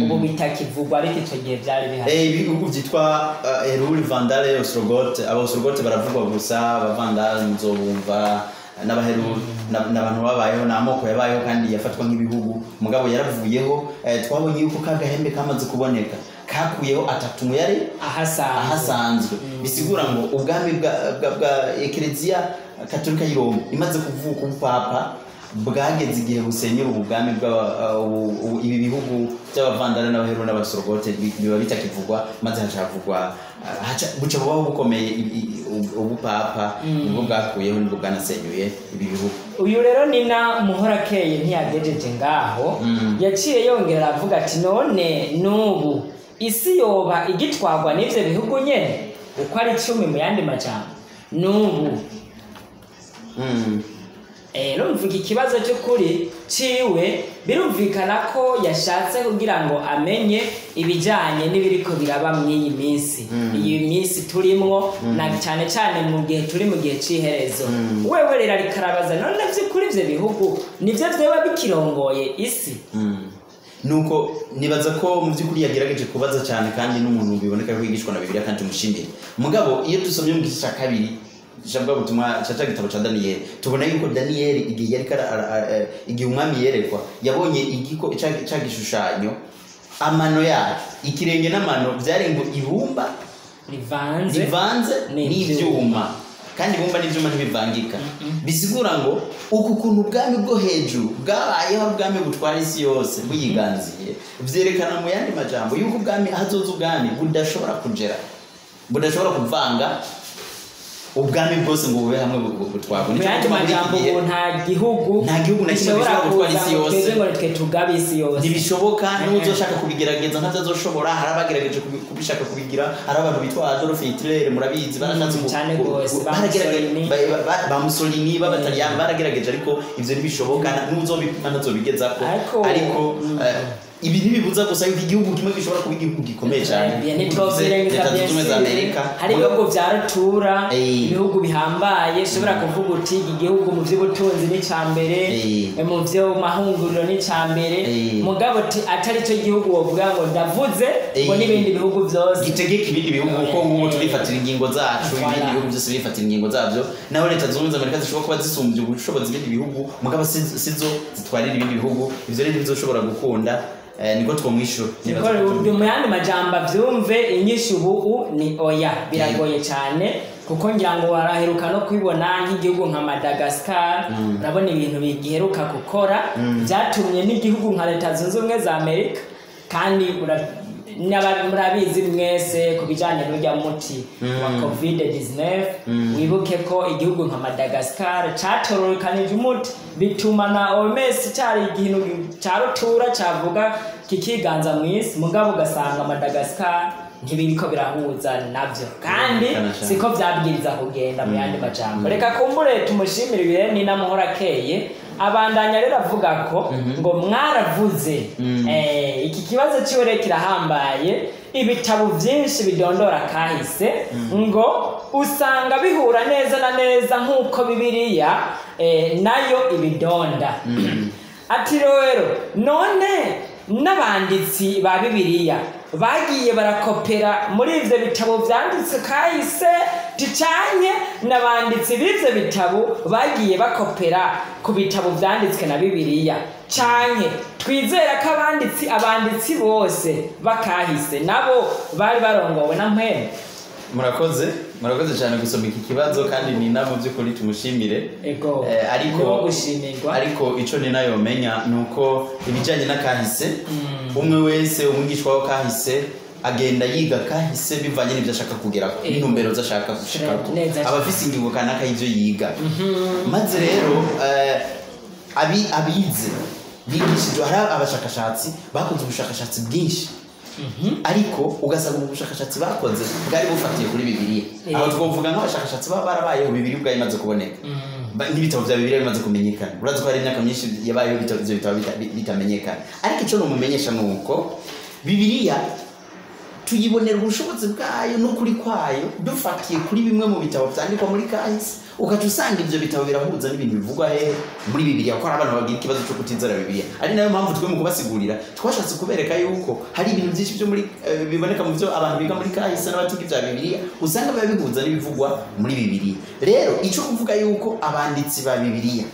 ubu bitakivugwa, ariko ico gihe byari bihari. Ibihugu vyitwa Heruli, Vandale, Ostrogote. Aba Ostrogote baravugwa gusa, abavandale nzobumva, n'abaheru n'abantu babayeho n'amoko yabayeho kandi yafatwa nk'ibihugu, mugabo yaravuyeho. Twabonye yuko kagahembe kamaze kuboneka kakuyeho atatu mu yari ahasanzwe. Bisigura ngo ubwami bwa Eklezia Katolika y'i Roma imaze kuvuka ubupapa bwageze igihe busenyera ubwami bwa ibi bihugu by'abavandale n'abaheru n'abasorogote biba bitakivugwa, maze hacavugwa buca bubaho bukomeye. Ubupapa nibwo bwakuyeho, nibwo bwanasenyuye ibi bihugu. Uyu rero Nina Muhorakeye ntiyagejeje ngaho, yaciye yongera avuga ati none nubu isi yoba igitwagwa n'ivyo bihugu nyene uko ari 10 mu yandi majambo nubu. Urumva ikibazo cy'ukuri ciwe birumvikana ko yashatse kugira ngo amenye ibijanye n'ibiriko biraba mw'iyi minsi, iyi minsi turimwo, na cyane cyane mu gihe turi mu gihe c'iherezo. Wewe rero ariko arabaza none vy'ukuri ivyo bihugu nivyo vyoba bikirongoye isi? Nuko nibaza ko mu by'ukuri yagerageje kubaza cyane, kandi n'umuntu biboneka ko yigishwa na Bibiliya kandi tumushimire. Mugabo iyo dusomye mu gice cya 2 ca butumwa ca gitabo ca Daniyeli, tubona yuko Daniyeli igihe yariko igihe umwami yerekwa yabonye igiko ca gishushanyo, amano yacu, ikirenge n'amano byari ngo ibumba rivanze n'ivyuma, kandi ibumba n'ivyuma ntibivangika. Bisigura ngo uku kuntu ubwami bwo hejuru bwabayeho, ubwami butwara isi yose buyiganziye, vyerekana mu yandi majambo yuko ubwami hazoza ubwami budashobora kugera, budashobora kuvanga ubwami bwose ngo bube hamwe butwagwe. Mu yandi majambo nta gihugu na kimwe gishobora gutwara isi yose, ngo nitwe tugabe isi yose, ntibishoboka. N'uzoshaka kubigerageza ntazoshobora. Hari abagerageje kubishaka kubigira, hari abantu bitwa Adolf Hitler, murabizi, barashatse ba Mussolini b'Abataliyani baragerageje, ariko ivyo ntibishoboka, n'uzobipima ntazobigezako. Ariko ibi ntibibuza gusa yuko igihugu kimwe gishobora kuba igihugu gikomeye cyane. Hari ibihugu vya rutura, ibihugu bihambaye, ushobora kuvuga uti iki gihugu mu vy'ubutunzi ni ca mbere, mu vyo mahunguriro ni ca mbere, mugabo atari cyo gihugu wovuga ngo ndavuze ngo n'ibindi bihugu vyose gitegeka ibindi bihugu, kuko ngubu turifatira ingingo zacu, ibindi bihugu byose birifatira ingingo zabyo. Naho Leta Zunze Ubumwe za Amerika zishobora kuba zisumbye ubushobozi ibindi bihugu, mugabo sizo zitwarira ibindi bihugu. Ivyo rero ntibizoshobora gukunda. Niko twomwishyura. Mu yandi majambo vyumve, inyishu ubu ni oya, biragoye cyane, kuko ngira ngo waraheruka no kwibona nk'igihugu nka Madagascar, urabona ibintu bigiheruka gukora byatumye n'igihugu nka Leta Zunze Ubumwe za Amerika, kandi murabizi mwese ku bijanye n'urya muti wa COVID-19, wibuke ko igihugu nka Madagascar catorokanije umuti, bituma na OMS cari ikintu ca rutura cavuga kikiganza mw'isi, mugabo ugasanga Madagascar ntibiriko birahuza navyo, kandi siko vyabwiriza kugenda. Mu yandi majambo, reka kumbure tumushimire Ibireni n'amahoro akeye. Abandanya rero avuga ko ngo mwaravuze, iki kibazo ciwe rero kirahambaye. Ibitabo vyinshi bidondora kahise ngo usanga bihura neza na neza nk'uko Bibiliya nayo ibidonda. Ati rero none n'abanditsi ba Bibiliya bagiye barakopera muri ivyo bitabo vyanditse kahise, ticanye n'abanditsi b'ivyo bitabo bagiye bakopera ku bitabo vyanditswe na Bibiliya, canke twizera ko abanditsi bose bakahise nabo bari barongowe na mpwemu. Murakoze cyane gusoma iki kibazo, kandi ni nabo by'ukuri tumushimire. Ariko ico ni nayo menya nuko ibijanye n'akahise, umwe wese umwigishwa wa kahise agenda yiga kahise bivanye n'ibyo ashaka kugeraho, n'intumbero zashaka gushikako, abafise ingingo kanaka y'ivyo yiga. Maze rero abize bigishijwe, hari abashakashatsi bakoze ubushakashatsi bwinshi, ariko ugasanga ubushakashatsi bakoze bwari bufatiye kuri Bibiliya. Aho twovuga nk'abashakashatsi baba barabayeho Bibiliya ubwayo imaze kuboneka, n'ibitabo vya Bibiliya bimaze kumenyekana. Urazi ko hari imyaka myinshi yabayeho ivyo bitabo bitamenyekana. Ariko ico nomumenyesha nuko Bibiliya tuyibonera ubushobozi bwayo n'ukuri kwayo dufatiye kuri bimwe mu bitabo vyandikwa muri kahise, ukaca usanga ivyo bitabo birahuza n'ibintu bivugwa he muri Bibiliya, kuko hari abantu bagira ikibazo cyo kutizera Bibiliya. Ari nayo mpamvu twe mu kubasigurira twashatse kubereka yuko hari ibintu byinshi byo muri biboneka mu byo abantu biga muri kahise n'abatiga ivya Bibiliya, usanga biba bihuza n'ibivugwa muri Bibiliya. Rero ico kuvuga yuko abanditsi ba Bibiliya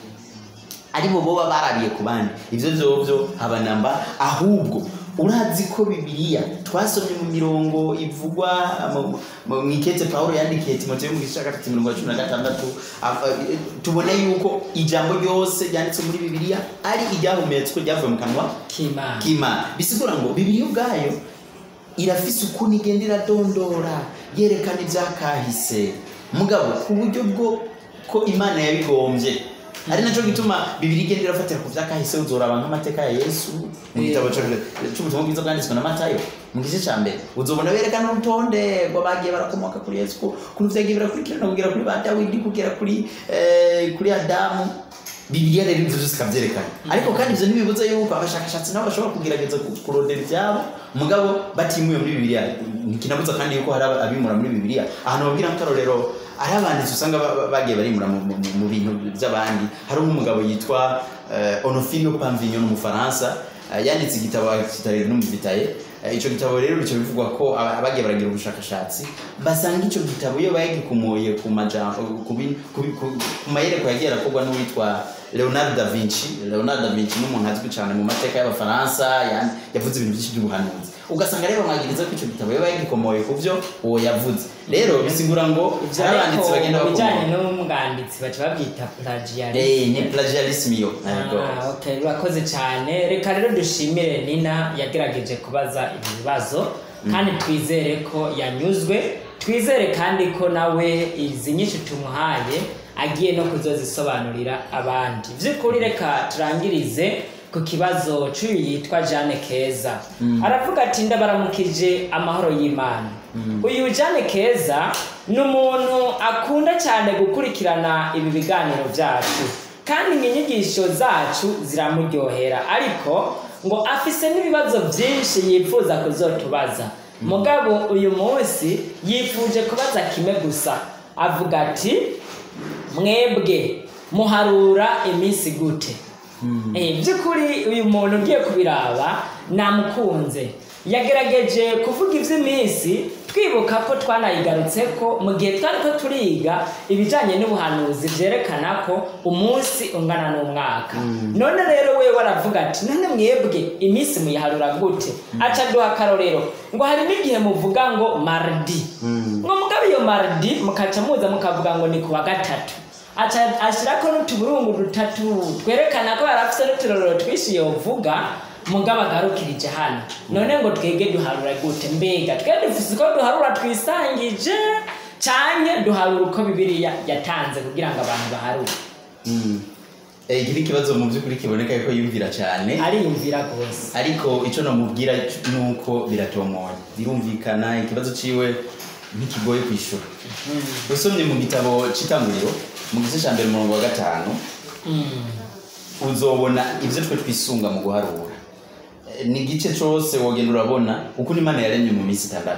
aribo boba barabiye ku bandi, ivyo vyovyo habanamba. Ahubwo urazi ko Bibiliya twasomye mu mirongo ivugwa mu ikete Paulo yandikiye Timoteyo mu gice cya 3 mirongo 16, tubona yuko ijambo ryose ryanditswe muri Bibiliya ari iryahumetswe ryavuye mu kanwa k'Imana. Bisigura ngo Bibiliya ubwayo irafise ukuntu igenda iradondora yerekana ivyakahise, mugabo ku buryo bwo ko Imana yabigombye. Ari naco gituma Bibiliya igenda irafatira ku vyakahise. Uzoraba nk'amateka ya Yesu mu gitabo c'ubutumwa bwiza bwanditswe na Matayo mu gice ca mbere, uzobona berekana urutonde rw'abagiye barakomoka kuri Yesu, kuntu vyagiye birakurikirana kugera kuri ba Dawidi, kugera kuri Adamu. Bibiliya rero ivyo vyose ikavyerekana. Ariko kandi ivyo ntibibuza yuko abashakashatsi nabo bashobora kugerageza kurondera ivyabo, mugabo batimuye muri Bibiliya. Ntikinabuza kandi yuko hari abimura muri Bibiliya. Ahantu babwira nk'akarorero, ari abanditsi usanga bagiye barimura mu bintu by'abandi. Hari umugabo yitwa Onofilio Pamvinio, n'umufaransa, yanditse igitabo kitari n'umuvitaye. Ico gitabo rero bico bivugwa ko abagiye baragira ubushakashatsi basanga ico gitabo iyo bagikomoye ku majambo ku mayereko yagiye arakorwa n'uwitwa Leonardo da Vinci. Leonardo da Vinci ni umuntu azwi cyane mu mateka y'Abafaransa, yavuze ibintu byinshi by'ubuhanuzi. Ugasanga rero bamwagiriza ko ico gitabo iyo bagikomoye ku byo uwo yavuze. Rero bisigura ngo abanditsi bagenda bakoma bijanye n'umwanditsi baca babyita plagiarism. Ni plagiarism yo. Ah, okay, urakoze cyane. Reka rero dushimire Nina yagerageje kubaza ibi bibazo, kandi twizere ko yanyuzwe, twizere kandi ko nawe izi nyinshi tumuhaye agiye no kuzozisobanurira abandi. Vy'ukuri reka turangirize ku kibazo cy'uyu yitwa Jeanne Keza. Aravuga ati ndabaramukije amahoro y'Imana. Uyu Jeanne Keza ni umuntu akunda cyane gukurikirana ibi biganiro byacu, kandi inyigisho zacu ziramuryohera, ariko ngo afise n'ibibazo byinshi yifuza kuzotubaza. Mugabo uyu munsi yifuje kubaza kimwe gusa. Avuga ati mwebwe muharura iminsi gute? By'ukuri uyu muntu ugiye kubiraba namukunze, yagerageje kuvuga iby'iminsi, twibuka ko twanayigarutse ko mu gihe twari ko turiga ibijyanye n'ubuhanuzi byerekana ko umunsi ungana n'umwaka. None rero we waravuga ati none mwebwe iminsi muyiharura gute? Aca duha akarorero ngo hari n'igihe muvuga ngo mardi, ngo mugabe iyo mardi mukaca muza mukavuga ngo ni kuwa gatatu. Aca ashyirako n'utuburungu dutatu twerekana ko yarafise n'uturorero twinshi yovuga, mugabo agarukirije hano. None ngo twege duharura gute? Mbega twe dufise uko duharura twisangije, canke duharura uko Bibiliya yatanze kugira ngo abantu baharure? Iki ni ikibazo mu by'ukuri kiboneka yuko yumvira cyane, ariyumvira rwose, ariko ico nomubwira nuko biratomoye, birumvikana. Ikibazo ciwe ntikigoye kwishura. Usomye mu gitabo c'Itanguriro mu gice ca mbere umurongo wa 5, uzobona ivyo twe twisunga mu guharura. Ni igice cose wogenda urabona uko Imana yaremye mu minsi 6.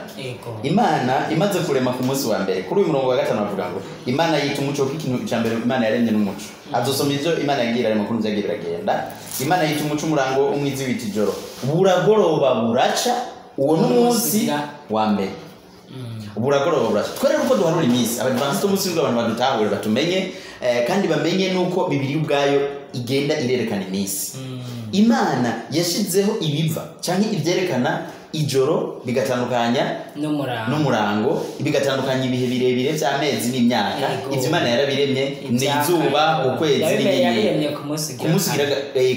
Imana imaze kurema ku munsi wa mbere, kuri uyu murongo wa 5 avuga ngo Imana yita umuco, kuko ikintu ca mbere Imana yaremye n'umuco. Azosoma ivyo Imana yagiye irarema ukuntu vyagiye biragenda. Imana yita umuco umurango, umwizi wita ijoro. Buragoroba buraca, uwo n'umunsi wa mbere. Buragoroba buraca. Twere uko duharura iminsi, Abadivantiste umunsi w'indwi abantu badutahure batumenye, kandi bamenye nuko Bibiliya ubwayo igenda irerekana iminsi. Imana yashizeho ibiva canke ivyerekana ijoro bigatandukanya n'umurango, bigatandukanya ibihe birebire vy'amezi n'imyaka. Ivyo Imana yarabiremye, ni izuba, ukwezi n'inyenyeri. Ku munsi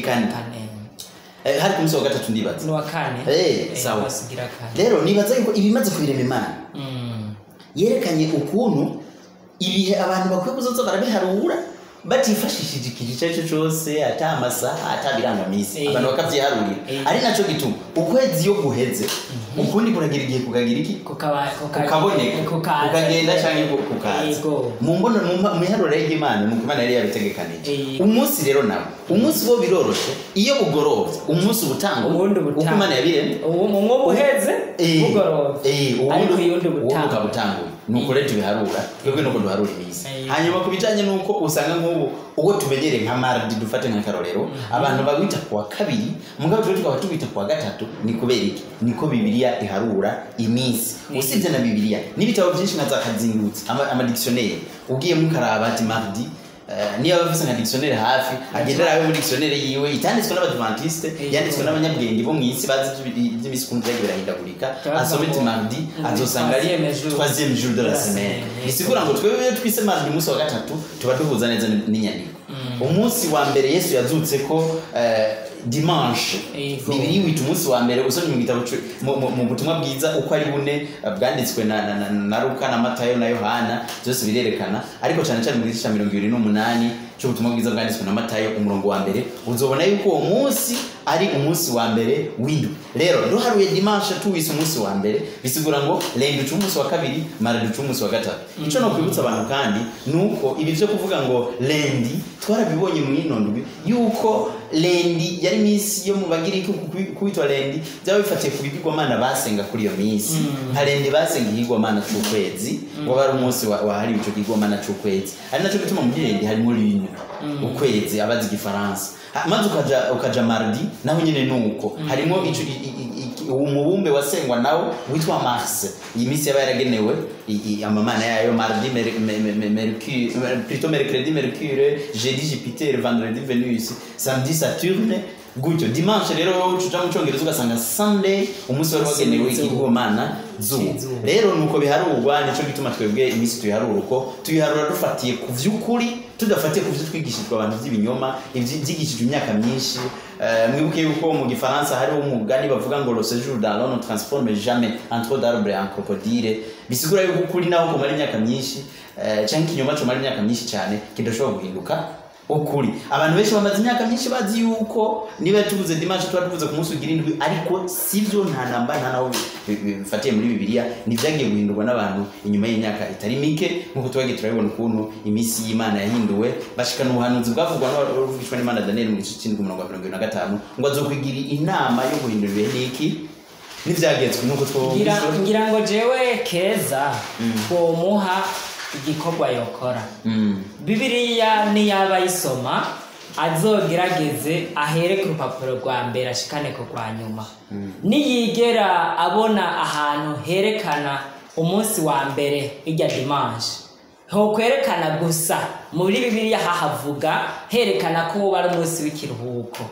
kane. Hari ku munsi wa gatatu ndibaza. N'uwa kane. Sawa. Rero nibaza yuko ibimaze kubirema Imana yerekanye ukuntu ibihe abantu bakwiye kuzoza barabiharura batifashishije ikintu icyo ari cyo cyose, ata amasaha, ata birangamisi, abantu bakavyiharurira. Ari naco gituma ukwezi iyo guheze ukundi kuragira igihe kukagira iki, kukaboneka, kukagenda canke kukaza. Mu mbono mu miharuro y'Imana, nuko Imana yari yabitegekanije. Umunsi rero nawo, umunsi wo biroroshe iyo bugorovye, umunsi ubutanga uko Imana yabiremye, umwe buheze bugorovye, ariko uyundi butanguye. Nuko rero tubiharura twebwe nuko duharura iminsi. Hanyuma kubijanye nuko usanga nk'ubu uwo tumenyere nka mardi, dufate nka karorero, abantu babita kuwa kabiri, mugabo twe tukaba tubita kuwa gatatu. Ni kubera iki? Niko Bibiliya iharura iminsi. Usibye na Bibiliya n'ibitabo byinshi nka za Kazingutse, ama dictionnaire, ugiye mukaraba ati mardi, niyo bafise nka dictionnaire hafi, agenda arabe muri dictionnaire yiwe itanditswe n'Abadventiste, yanditswe n'abanyabwenge bo mw'isi bazi iby'imisi ukuntu vyagiye birahindagurika, asome ati mardi, azosanga ari 3e jour de la semaine. Bisigura ngo twebwe iyo twise mardi umunsi wa gatatu tuba duhuza neza n'inyandiko. Umunsi wa mbere Yesu yazutse ko dimanche, Bibiliya wita umunsi wa mbere. Usomye mu gitabo mu butumwa bwiza uko ari bune bwanditswe na Luka na Matayo na Yohana, byose birerekana, ariko cyane cyane mu gice ca 28 cy'ubutumwa bwiza bwanditswe na Matayo umurongo wa mbere, uzobona yuko uwo munsi ari umunsi wa mbere w'indwi. Rero duharuye dimanche tuwise umunsi wa mbere, bisigura ngo lundi uca umunsi wa kabiri, mardi uca umunsi wa gatatu. Ico no kwibutsa abantu kandi nuko ibi vyo kuvuga ngo lundi twarabibonye mu ino ndwi yuko lundi yari minsi yo mu Bagiriki, kwitwa lundi byaba bifatiye ku bigirwamana basenga kuri iyo minsi. Nka lundi basenga ikigirwamana c'ukwezi, ngo bari umunsi wahariwe ico kigirwamana c'ukwezi. Ari naco gituma muri lundi harimo lune, ukwezi, abazi igifaransa. Maze ukaja mardi naho nyene nuko harimo ico Uwo mubumbe wasengwa nawo witwa Mars. Iyi minsi yaba yaragenewe amamana yayo: mardi Mercure, plutôt mercredi Mercure, jeudi Jupiter, vendredi Venus, samedi Saturne, gutyo. Dimanche rero uca mu Cyongereza ugasanga Sunday, umunsi wari wagenewe ikigirwamana zuba. Izuba. Rero nuko biharurwa. Nico gituma twebwe iminsi tuyiharura uko tuyiharura, dufatiye ku vy'ukuri, tudafatiye ku vyo twigishijwe abantu vy'ibinyoma, ivyigishijwe imyaka myinshi. Mwibuke yuko mu Gifaransa hariho umugani bavuga ngo "Le séjour dans l'eau ne transforme jamais un tronc d'arbre en crocodile." Bisigura yuko ukuri naho kumara imyaka myinshi, canke ikinyoma comara imyaka myinshi cyane, kidashobora guhinduka ukuri. Abantu benshi bamaze imyaka myinshi bazi yuko niba tuvuze dimanche tuba tuvuze ku munsi ugira indwi, ariko sivyo, nta namba, nta naho bifatiye muri Bibiliya. Ntibyagiye guhindurwa n'abantu inyuma y'imyaka itari mike, nk'uko twagiye turabibona ukuntu iminsi y'Imana yahinduwe, bashikana ubuhanuzi bwavugwa n'uwavugishwa n'Imana Daniel mu gice c'indwi, umurongo wa 75, ngo azokwigira inama yo guhindura ibihe n'iki n'ivyagezwe, nk'uko Ngira ngira ngo jewe Keza twomuha igikorwa yokora. Bibiliya niyaba ayisoma, azogerageze ahere ku rupapuro rwa mbere ashikane ku rwa nyuma. Niyigera abona ahantu herekana umunsi wa mbere irya dimanche, hokwerekana gusa muri Bibiliya hahavuga herekana ko woba ari umunsi w'ikiruhuko,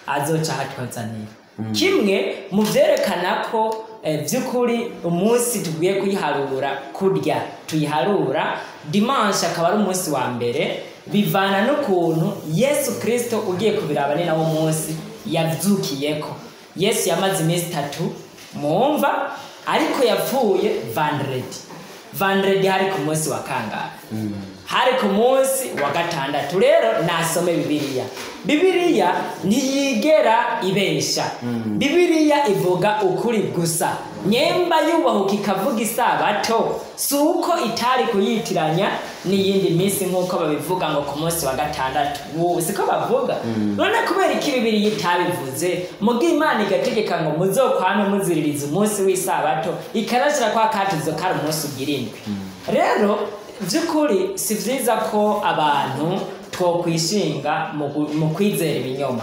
azoca ahatwazanira kimwe mu vyerekana ko vy'ukuri umunsi tugiye kuyiharura kurya tuyiharura dimanche akaba ari umunsi wa mbere, bivana n'ukuntu Yesu Kristo, ugiye kubiraba, ni nawo munsi yavyukiyeko. Yesu yamaze iminsi 3 mu mva, ariko yapfuye vendredi. Vendredi hari ku munsi wa kangahe? Hari ku munsi wa gatandatu. Rero nasome Bibiliya. Bibiliya ntiyigera ibesha. Bibiliya ivuga ukuri gusa. Nyemba yubahuka ikavuga isabato, si uko itari kuyitiranya n'iyindi minsi nk'uko babivuga ngo ku munsi wa gatandatu. Ubu siko bavuga none? Kubera iki Bibiliya itabivuze, muga Imana igategeka ngo muzokwame muziririza umunsi w'isabato, ikanashyira kwa katuzo kari umunsi ugira indwi? Rero by'ukuri si byiza ko abantu twokwishinga mu kwizera ibinyoma.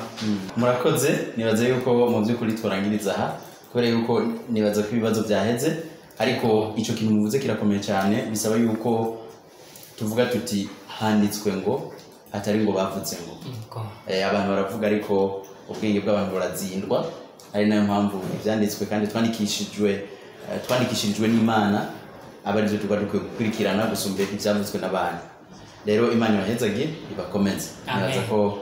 Murakoze. Nibaza yuko mu by'ukuri turangiriza aha, kubera yuko nibaza ko ibibazo byaheze. Ariko icyo kintu muvuze kirakomeye cyane, bisaba yuko tuvuga tuti handitswe ngo, atari ngo bavuze ngo. Abantu baravuga, ariko ubwenge bw'abantu burazindwa, ari nayo mpamvu ibyanditswe kandi twandikishirijwe n'Imana aba aribyo tuba dukwiye gukurikirana gusumba ibyavuzwe n'abantu. Rero Imana ibahezage, ibakomeze. Amen. Nibaza ko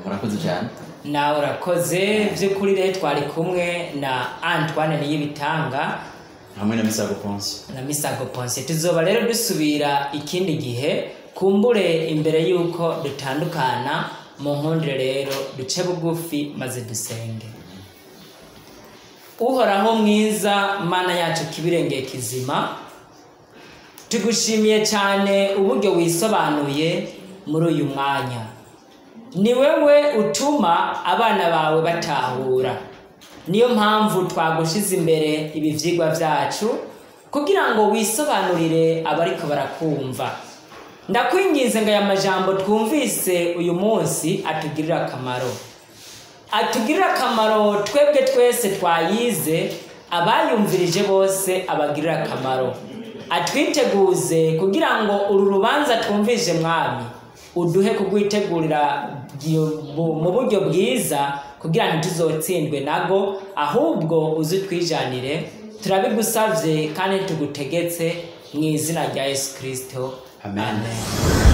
murakoze cyane. Nawe urakoze by'ukuri. Rero twari kumwe na Antoine Niyibitanga hamwe na Misago Ponce. Na Misago Ponce. Tuzoba rero dusubira ikindi gihe. Kumbure imbere y'uko dutandukana, mu nkundire rero duce bugufi maze dusenge. Uhoraho mwiza, Mana yacu kibirengeye kizima, tugushimiye cyane uburyo wisobanuye muri uyu mwanya. Ni wewe utuma abana bawe batahura, niyo mpamvu twagushize imbere ibi vyigwa vyacu kugira ngo wisobanurire abariko barakumva. Ndakwinginze ngo aya majambo twumvise uyu munsi atugirire akamaro, atugirire akamaro twebwe twese twayize, abayumvirije bose abagirire akamaro, atwiteguze kugira ngo uru rubanza twumvise, Mwami, uduhe kugwitegurira mu buryo bwiza kugira ngo ntituzotsindwe nago, ahubwo uze utwijanire. Turabigusavye kandi tugutegetse mu izina rya Yesu Kristo. Amen. Amen.